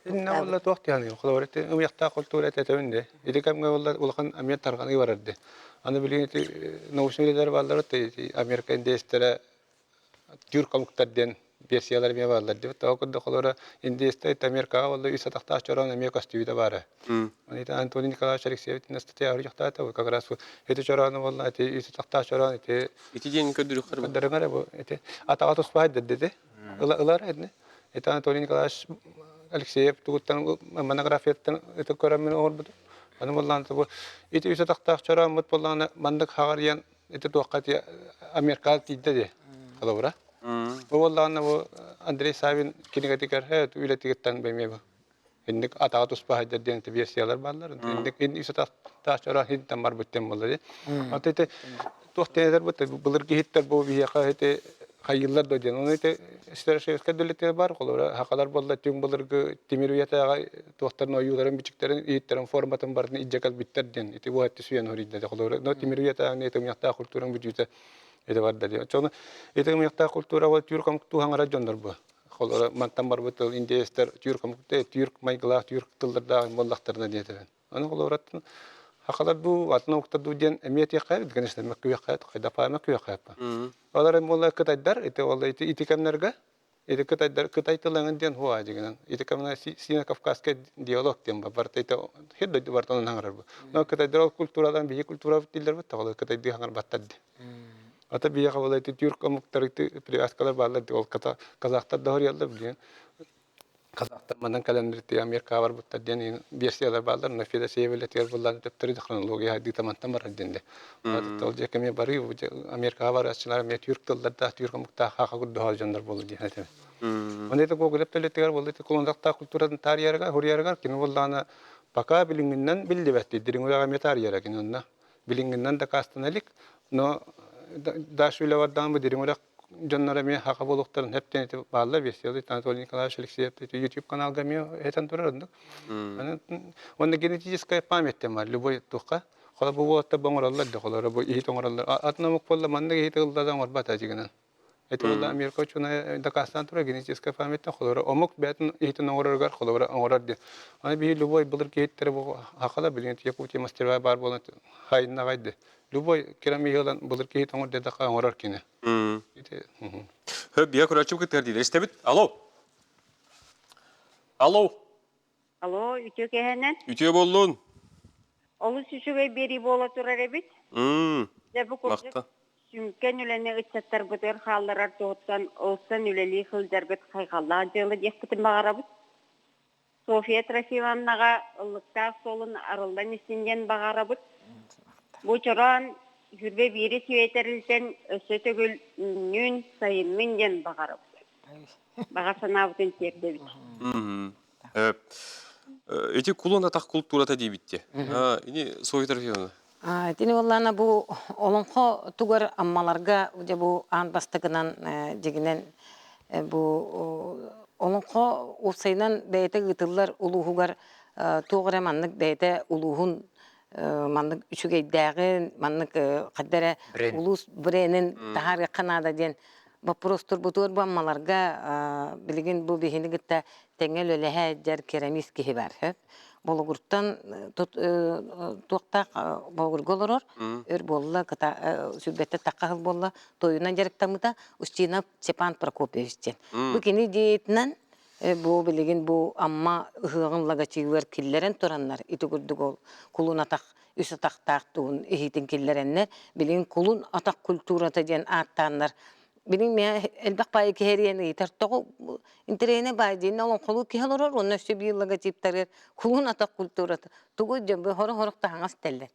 Инна болла туох дианыгын холобур ити ымыйахтаах культура этэтебин де. Ити кэмҥэ болла улахан эмиэ тарҕаныы барар де. Аны билигин ити научный үлэлэр бааллар Америка индейстэрэ түүр омуктар диэн версиялар эмиэ бааллар диэбит. Тоҕо курдук холобура индейстэр Америкаҕа буолла үс атахтаах чороон эмиэ көстүүтэ баара. Аны Антоний Николаевич Алексеевич статья суруйахтаата как раз ити чороону буолла ити үс атахтаах чороон ити Ити диэн көрдөрүөххэ көрдөрүҥэр бу ити атаҕа туспаай дэрдити ылар этини. Ити Анатолий Николаевич Алексеев тугуттан монографияттан ити көрөммүн оҥорбутум. Аны буоллаан бу ити үс атахтаах чорооммут буоллаҕына маннык хаҕарыйан ити туохха ти Америкаҕа тиийдэ дии холобура. Бу буоллаҕына бу Андрей Савин кинигэтигэр үлэтигиттэн бэмиэ бу. Инник атаҕа туспа хайдар диэн версиялар бааллар. Инник ин үс атахтаах чороон хинтэн барбыт диэн буолла дии. Ата ити туох диэн этэр бу былыргы иһиттэр бу биһиэхэ ити хайыыллар да диэн. Ону ити Старошевскай дөлеккэ бар, холобура хахалар буолла түҥ былыргы тимир үйэтээҕи туохтарын ойууларын, бичиктэрин, иһиттэрин форматын барытын илдьэ кэлбиттэр диэн. Ити бу этти сүүйэн хоруйда. Холобура, но тимир үйэтээҕи ытымньахтаах культураң бүтүүтэ ити барда диэн. Оччоҕуна ити ытымньахтаах культура ол түүр комуктуу хаҥара дьоннор бу. Холобура, мантан барбыт тыл индеецтэр түүр комуктай, түүр майгылаах, түүр тыллардаах буоллахтарына диэтэ. Аны холобураттан хахалар дуу, атын омуктар дуу диэн эмиэ этиэххэ эбит, конечно, мөккүөххэ, хайдах мөккүөххэ Олар буолла кытайдар, ити ол ити ити кэмнэргэ ити кытайдар кытай тылыҥын диэн хуа дигинэн ити кэмнэ Сино-Кавказскай диалог диэн бар барыта ити хир дойду барыта онон хаҥарар бу. Но кытайдар ол культурадан биһи культура дииллэр бит ол кытайдыы хаҥарбаттар ди. Ата биһиэхэ ол ити түрк омуктар ити привязкалар бааллар ди ол казахтар да хоруйаллар билигин Казахтар манан кэлэннэр Америкаҕа барбыттар диэн версиялар бааллар. Но Федосеев үлэтигэр буллаан төптөрү хронология хайдыыта мантан барар диэн де. Ол дьэ кэми барыы Америкаҕа барааччылар эмиэ түүрк тыллардаах, түүрк омуктаах хаха курдук дьоннор буолла диэн этим. Онно это Гоголев үлэтигэр буолла кулундахтаах культуратын таарыйарыгар, хуруйарыгар кини буоллаҕына пока билиҥҥинэн биллибэт дириҥ үлэҕэ эмиэ таарыйара кини онно билиҥҥинэн дакаастана илик, но дальше үлэ бардаҕын бу дириҥ үрэх дьонноро эмиэ хаха буолуохтарын сөп диэн ити бааллар Веселый Анатолий Николаевич Алексеев YouTube каналга эмиэ этэн турар оннук. Уонна генетическая память диэн бар любой туохха холобур бу уолаттар бу оҥороллор да холобура бу иһит оҥороллор атын омук буолла маннык иһит ылла да оҥорбот дьигинэн. Это буолла Америка учуонайа дакаастаан турар генетическая память холобура омук бэйэтин иһитин оҥороругар холобура оҥорор диэн. Аны биһи любой былыргы иһиттэрэ бу хахала билигин Якутия мастеровая баар буолан хайыннаҕай Любой керамиһы ылан былыр киһи тоҥор диэтэххэ оҥорор кини. Ити Хөп, бия көрөөччү кыттыгар диилэр. Истэбит. Алло. Алло. Алло, үтүө кэһэнэн. Үтүө буоллун. Олус үчүгэй биэрии буола турар эбит. Дьэ бу курдук сүҥкэн үлэни ыччаттарбытыгар хаалларар туһуттан ылсан үлэлии сылдьаргыт хайҕаллаах дьыала диэхпитин баҕарабыт. Софья Трофимовнаҕа ыллыктаах суолун арыллан истин диэн баҕарабыт. Бу чороон Хүрбэ биири сүөтэрилтэн өссө төгүл үүннүүн, сайыннын диэн баҕарабыт. Баҕа санаабытын тиэрдэбит. Ити кулун атах култуурата диибитти. Ини Софья Трофимовна. Итини буоллаана бу олоҥхо тугар аммаларга дьэ бу аан бастакынан дьигинэн бу олоҥхо уопсайынан бэйэтэ ыытыллар улууһугар туох эрэ маннык бэйэтэ улууһун маннык үчүгэйдээҕин маннык хайда эрэ улуус брендин таһаарыахха наада диэн боппуруос турбутугар бу аммаларга билигин бу биһини кытта тэҥҥэ үлэлэһэ дьэр керамист киһи бар Болугуртан туохтаах Болугурга олорор, өр буолла, сүрбэттэ тахха сыл буолла, тойунан дьарыктаммыта Устинов Степан Прокопьевич диэн. Бу кини идеятынан бу билигин бу Амма ыһыаҕын логотибыгар киллэрэн тураннар, ити курдук ол кулун атах үс атахтаах тугун иһитин киллэрэннэр, билигин кулун атах культурата диэн ааттааннар Билин мэ элбэх баайы киһэриэн ыйытар тоҕо интэриэһинэй баай диэн олоҥхолуу киһи олорор уонна өссө биир логотиптарыгар кулун атах культурата тугу дьон хоро-хорох таһаҥас этэллэр.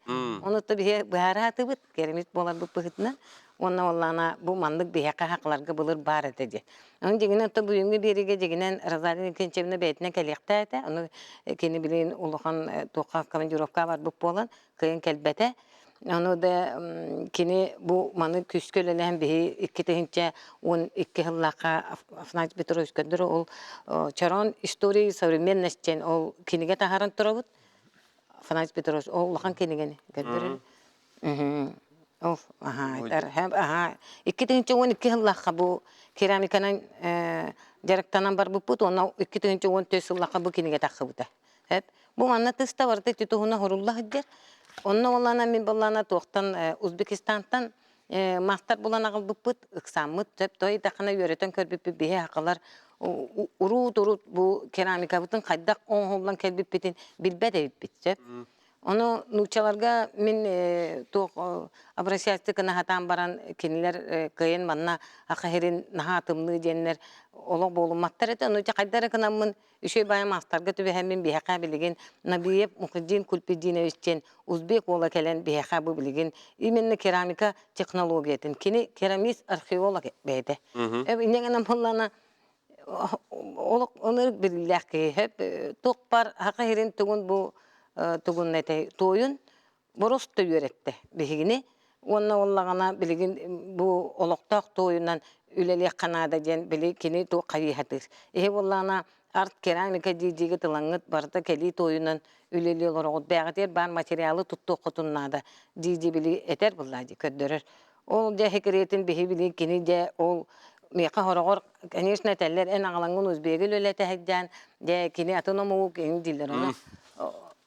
Ону то биһи быһаараатыбыт керемит буоларбыт быһыытынан уонна оллаана бу маннык биһиэхэ хахаларга былыр баар этэ диэн. Ону дьигинэн то бүгүҥҥү биэриигэ дьигинэн Розалия Никитичевна бэйэтинэн кэлиэхтээтэ. Ону кини билигин улахан туохха командировка барбыт буолан кыайан кэлбэтэ. Ону да кини бу маны күүскэ үлэлэһэн биһи 2012 сыллаахха Афанасий Петрович көрдөр ол Чорон истории современность диэн ол кинигэ таһааран турабыт. Афанасий Петрович ол улахан кинигэни көрдөрөр. Ол аха аха 2012 сыллаахха бу керамиканан дьарыктанан барбыппыт уонна 2014 сыллаахха бу кинигэ тахсыбыта. Бу манна тыста барыта ити туһуна хорулла сылдьар. Онно олана мин баллана туохтан Узбекистантан мастар булан аҕалбыппыт, ыксааммыт, сөп той дахана үөрэтэн көрбүппүт биһи хакалар уруут-урут бу керамикабытын хайдах оҥоһуллан кэлбиппитин билбэт эбиппит сөп. Ону нууччаларга мин туох обращаться гына сатаан баран кинилэр кыайан манна аха сирин наһаа тымныы диэннэр олох буолумматтар этэ. Ону хайда эрэ гынаммын үчүгэй баайы маастарга түбэһэммин биһиэхэ билигин Набиев Мухиддин Кульпидинович диэн узбек уола кэлэн биһиэхэ бу билигин именно керамика технологиятын кини керамист археолог бэйэтэ. Инньэ гынан буоллаҕына олох ынырык биллээх киһи хөп туох бар хака сирин тугун бу тугун этэй туойун боросто үөрэттэ биһигини уонна уоллаҕына билигин бу олохтоох туойунан үлэлиэххэ наада диэн били кини туох хайыһатыыр иһи буоллаҕына арт керамика дии-дииги тылаҥҥыт барыта кэлии туойунан үлэлии олороҕут бээҕитигэр баар материалы туттуоххутун наада дии-дии били этэр буоллаа дии көрдөрөр Ол дьэ секретин биһи билин кини дьэ ол миэхэ хороҕор конечно этэллэр эн аҕалаҥҥын узбегы үлэлэтэ сылдьан дьэ кини атын омугу кини дииллэр ону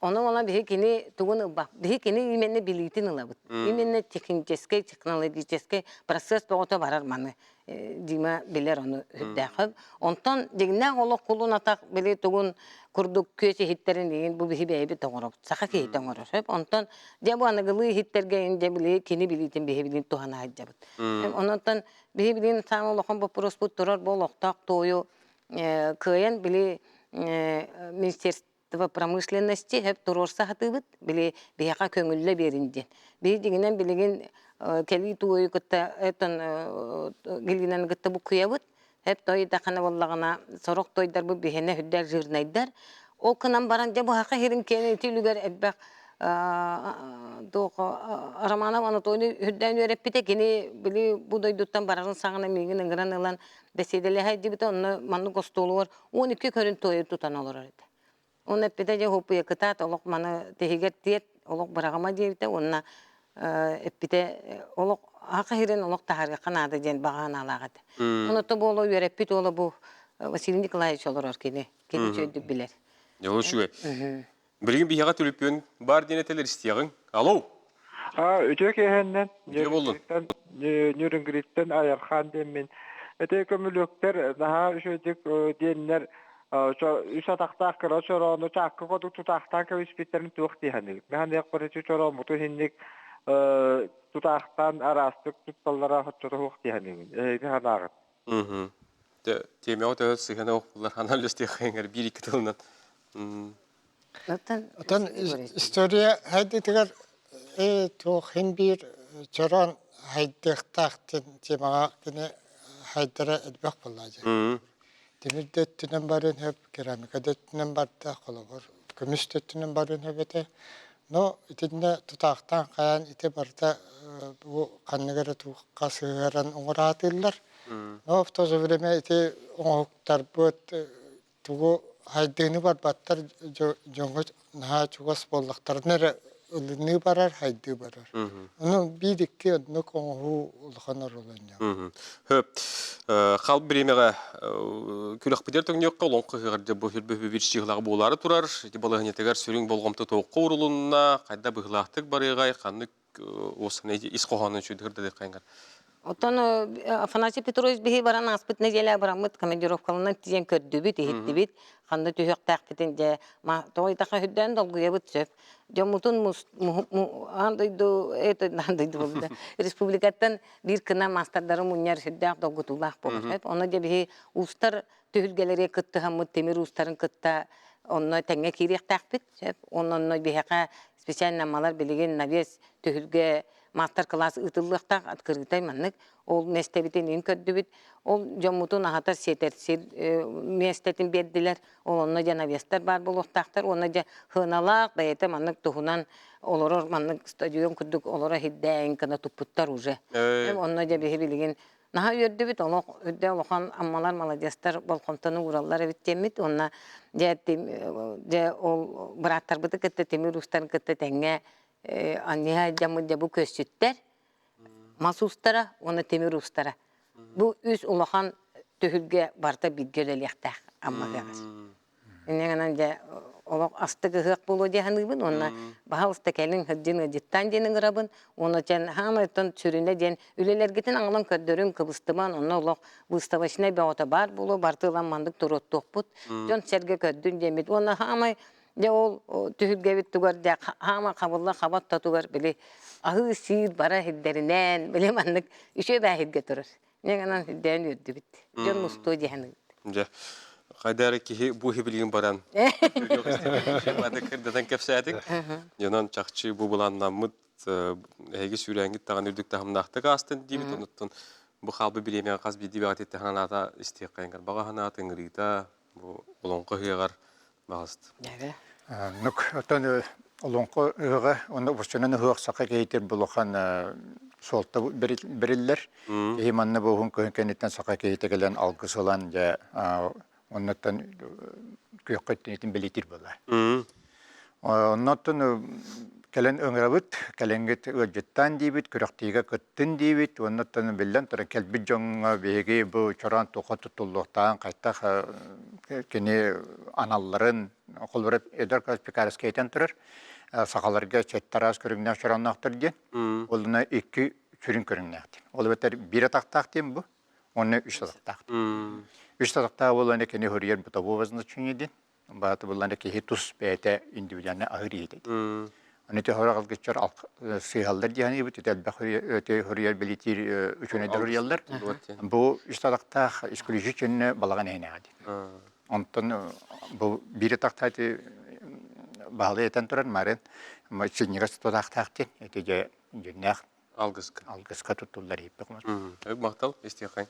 ону ола биһи кини тугун ылбат биһи кини именно билиитин ылабыт именно техническэй технологическэй процесс бөҕөтө барар маны Дима билэр ону үрдээх. Онтон дьиҥнээх олох кулун атах били тугун курдук күөс иһиттэрин иһин бу биһи бэйэбит оҥоробут. Саха киһитэ оҥорор. Сөп. Онтон дьэ бу аныгылыы иһиттэргэ ин дьэ били кини билиитин биһи билин туһана сылдьабыт. Ононтон биһи билин саамай улахан боппуруоспут турар бу олохтоох туойу кыайан били министерство промышленности хөп туруорса сатыыбыт, били биһиэхэ көҥүллэ биэрин диэн. Биһи дьиҥинэн билигин кэлии туойу кытта этон гилинэн кытта буккуйабыт. Хөп той дахана буоллаҕына сорох тойдарбыт биһиэнэ үрдэл жирнайдар. Ол кынан баран дьэ бу хаха хирин киэн ити үлүгэр элбэх Романов Анатолий үрдээн үөрэппитэ кини били бу дойдуттан барарын саҕана миигин ыҥыран ылан бэсиэдэлэһэ дибитэ онно маннык остуолугар 12 көрүн туойу тутан олорор этэ. Оны эппитэ дьэ хоппуйа кытаат олох маны тиһигэр тиэт олох быраҕыма диэбитэ уонна эппитэ олох аха сирин олох таһаарыахха наада диэн баҕа санаалаах этэ. Ону то буола үөрэппит уола бу Василий Николаевич олорор кини. Кини үчүгэйдик билэр. Дьэ ол үчүгэй. Билигин биһиэхэ түлүпүөн баар диэн этэлэр истиэҕиҥ. Алло! Үтүө киэһэннэн Үтүө буоллун. Ньүрүнгүриттэн Айархаан диэммин. Ити көмүлүөктэр наһаа үчүгэйдик диэннэр үс атахтаах кыра чороону чаакка курдук тутаахтаан кэбиспиттэрин туох дии саныыр. Механиак ити чорооммутун иһинник тутаахтаан араастык тутталлара оччото суох дии саныыбын. Эһиги санааҕыт? Тиэмэҕэ төһө сыһыана охпуллар анализ диэххэ биир-икки тылынан. Отон история хайдытыгар туох хин биир чороон хайдыахтаах темаҕа кини хайдара элбэх буолла дьэ. Тимир да өттүнэн барыан сөп, керамика да өттүнэн барда, холобур, көмүс да өттүнэн барыан сөп этэ. Но итиннэ тутаахтаан хайаан ити барыта бу ханнык эрэ туохха сыһыаран оҥораатыыллар. Но в то же время ити оҥоһуктарбыт тугу хайдыыны барбаттар дьоҥҥо наһаа чугас буоллахтарына эрэ ылыныы барар, хайдыы барар. Ону биир-икки оннук оҥоһуу улахан оруоланньа. Хөп. Хал бириэмэҕэ күрэхпитигэр төҥнүөххэ олоҥхо ыһыаҕар дьэ бу сүрбэ биир чыһылаҕа буолаары турар. Ити балаһыанньатыгар сүрүн болҕомто туохха уурулунна, хайда быһыылаахтык барыаҕай, ханнык уосана ис хоһоонун үчүгэй дырдадыаххайыҥар. Оттон Афанасий Петрович биһи баран ааспыт нэдиэлэ бараммыт командировкаланан тиийэн көрдүбүт, иһиттибит. Ханна түһүөхтээхпитин дьэ тоҕо итаха үрдээн долгуйабыт сөп. Дьоммутун аан дойду это аан дойду буолда республикаттан биир кына маастардары мунньар сүрдээх долгутуулаах буолар сөп. Онно дьэ биһи уустар түһүлгэлэри кыттыһаммыт тимир уустарын кытта онно тэҥҥэ киириэхтээхпит сөп. Онно биһиэхэ специально аммалар билигин навес түһүлгэ маастар-кылаас ыытыллыахтаах открытай маннык ол миэстэбитин иин көрдүбүт ол дьоммутун аһатар сиэтэр сир миэстэтин биэрдилэр ол онно дьэ навестар баар буолуохтаахтар уонна дьэ сыаналаах бэйэтэ маннык туһунан олорор маннык стадион курдук олоро сирдээҥ гына туппуттар уже онно дьэ биһи билигин. Наһаа үөрдүбүт, олох үрдэ улахан аммалар маладьыастар болҕомтону уураллар эбит диэммит уонна дьэ дьэ ол бырааттарбыты кытта тимир уустарын кытта тэҥҥэ анньыһа дьаммыт дьэ бу көссүттэр мас уустара уонна тимир уустара. Бу үс улахан түһүлгэ барыта бииргэ үлэлиэхтээх Амма ыһыаҕар. Инньэ гынан дьэ олох астык ыһыах буолуо дии саныыбын уонна баһаалыста кэлиҥ сылдьын ыалдьыттаан диэн ыҥырабын уонна чэн хаамай оттон сүрүнэ диэн үлэлэргитин аҥалан көрдөрүҥ кыбыстыман онно олох выставочнай бөҕөтө баар буолуо барыта ылан маннык туруоттуохпут дьон-сэргэ көрдүн диэммит уонна хаамай дьэ ол түһүлгэбит тугар дьэ хаама хабылла хаба ортотугар били аһыы-сиир бара сирдэринэн били маннык үчүгэй бээһиргэ турар Инньэ гынан үрдээн үөрдүбүт. Дьон мустуо диэһэн Дьэ, хайда эрэ киһи бу иһи баран кырдатан кэпсээтик. Дьонон чахчы бу былааннаммыт эһиги сүүрээҥҥит даҕаны үрдүк таһымнаахтык аастын диибит. Онуттан бу хаалбыт бириэмэҕэ хас биирдии бэҕэтиттэн санаата истиэххэйин баҕа санаата ыҥырыыта бу олоҥхо ыһыаҕар баҕаст. Нук оттон олоҥхо ыһыаҕа уонна обурчунан ыһыах саха киһитин булухан суолта бэриллэр. Киһи манна бу уһун кыһын кэнниттэн саха киһитэ кэлэн алгыс ылан дьэ оннуттан күөххэ иттинитин бэлиэтиир буолар. Оннуттан кэлэн ыҥырабыт, кэлэҥҥит ыалдьыттаан диибит, күрэхтиигэ кыттын диибит, уоннуттан биллэн туран кэлбит дьоҥҥо биһиги бу чороон туохха туттуллуохтааҕын хайдах кини аналларын холобура Эдуард Пекарскай этэн турар сахаларга сэттэ араас көрүҥнээх чороонноохтор диэн олуна икки сүрүн көрүҥнээх диэн ол эбэтэр биир атахтаах диэн бу уонна үс атахтаах үс атахтаах буоллаҕына кини хоруйар бытового значения диэн баата буоллаҕына киһи тус бэйэтэ индивидуально аһыыр иһитэ Аны төһө алгыччар сыыһаллар диэн ибит элбэх хоруйар бэлитиир үчүнэйдэр хоруйаллар. Бу үс атахтаах исключительно балаҕан иһинээҕи диэн. Онтон бу биир атахтаах баһылай этэн турар Марын синньигэс тутаахтаах диэн ити дьэ дьүннээх алгыска алгыска туттуллар иһиппик Махтал истиэххэ.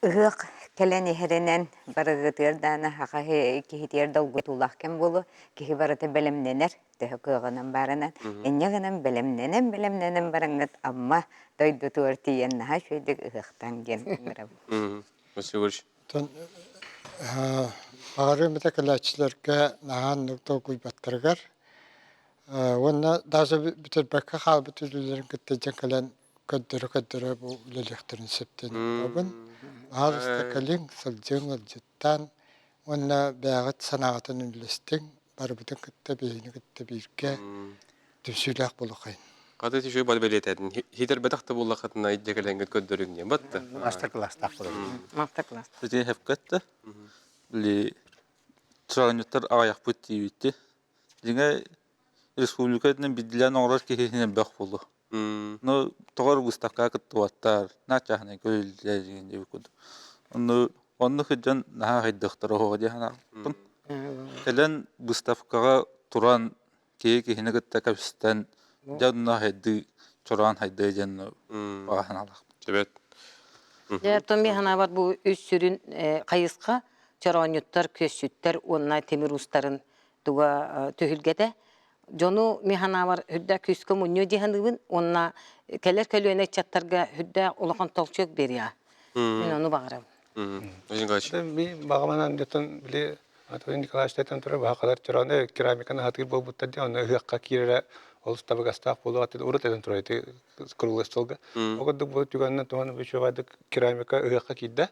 Ыһыах кэлэн иһэринэн барыгытыгар даҕаны саха киһитигэр долгутуулаах кэм буолуо. Киһи барыта бэлэмнэнэр, төһө кыаҕынан баарынан. Инньэ гынан бэлэмнэнэн, бэлэмнэнэн бараҥҥыт Амма дойдутугар тиийэн наһаа үчүгэйдик ыһыахтааҥ диэн ыҥырабын. Василий Егорович. Оттон баҕарыам этэ кэлээччилэргэ наһаа оннук долгуйбаттарыгар уонна даже бүтэрбэккэ хаалбыт үлэлэрин кытта дьэ кэлэн көрдөрө-көрдөрө бу үлэлиэхтэрин сөп диэн буолабын. Аһаҕаста кэлиҥ, сылдьыҥ, ыалдьыттаан уонна бэйэҕит санааҕытын үллэстиҥ, барыбытын кытта, биһигини кытта бииргэ түмсүүлээх буолуоххайын. Хата үчүгэй бары бэлиэтээтин. Хитэрбэтэх да буоллаххытына илдьэ кэлэҥҥит көрдөрүҥ диэн батта. Мастер-класстаах буолабыт. Мастер-класс. Ити хепкетте. Били чоонньуттар аҕыйахпыт диибитти. Дьиҥэ республика үрдүнэн биирдиилээн оҥорор киһи элбэх буолуо. Ну, тоҕо эрэ выставкаҕа кыттыбаттар, наачааһынай көрүллэр диэн диэбит курдук. Онну оннук сылдьан наһаа хайдыахтара оһоҕо дии санаабыппын. Кэлэн выставкаҕа туран киһи киһини кытта кэпсэтэн дьэ онно хайдыы чороон хайдыа диэн баҕа санаалаахпын. Сөбөт. Дьэ, оттон мин санаабар бу үс сүрүн хайысха чороонньуттар, күөсчүттэр уонна тимир уустарын туга түһүлгэтэ. Дьону мин санаабар үрдээх күүскэ мунньуо дии саныыбын уонна кэлэр көлүөнэ ыччаттарга үрдээх улахан толчок биэриэҕэ. Мин ону баҕарабын. Би баҕаманан дьоттон били Анатолий Николаевич этэн турар баһа чороон керамиканы хатыыр буолбуттар дии онно ыһыахха киирэрэ олус табыгастаах буолуо урут этэн турар ити круглый столга. Ол курдук бу түгэнинэн туһан үчүгэйдик керамика ыһыахха киирдэ.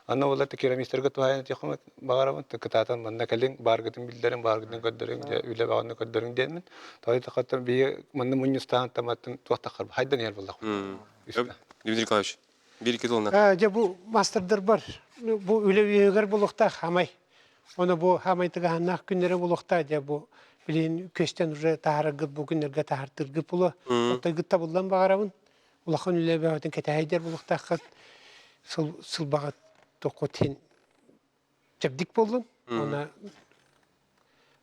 Анна буолла керамистарга туһаайан этиэххэ баҕарабын кытаатан манна кэлиҥ бааргытын биллэрин бааргытын көрдөрүҥ дьэ үлэ баҕаны көрдөрүҥ диэммин. Тоҕо тахаттан биһиги манна мунньустаан таматтан туох таххар хайдан иһэр буоллахпыт. Дмитрий Николаевич, биир икки тылынан. Дьэ бу мастердарбар бу үлэ үөһүгэр буолуохтаах хамай. Ону бу хамай тыгаһаннаах күннэрэ буолуохтаах дьэ бу билин көстөн уже таһаараргыт бу күннэргэ таһаартыргыт буолуо. Оттойгут табыллан баҕарабын. Улахан үлэ бөҕөтүн кэтэһэйдэр буолуохтааххыт. Сылбаҕыт тоххут иһин чэбдик буоллун. Уонна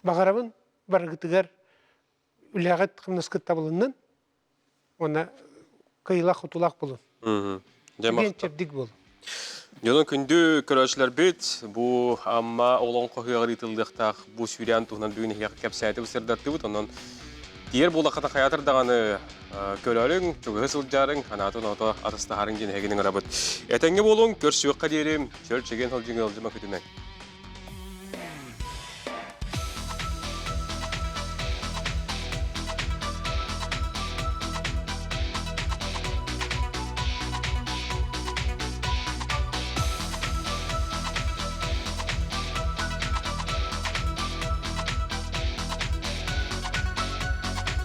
баҕарабын барыгытыгар үлэҕит хамнаскыт табылыннын уонна кыайыылаах-хотуулаах буолун. Диэн чэбдик буолун. Дьонун күндү көрөөччүлэрбит, бу Амма олоҥхо ыһыаҕар ыытыллыахтаах бу сүүрээн туһунан бүгүн эһиэхэ кэпсээтибит, сырдаттыбыт. Онон Тиийэр буоллаххына хайаатар даҕаны көрөрүҥ, чугаһы сылдьарыҥ, анаатын ото атастаһарыҥ диэн эһигини ыҥырабыт. Этэҥҥэ буолуҥ, көрсүөххэ диэри, чөл чэгиэн сылдьыҥ ыалдьыма күтүмэҥ.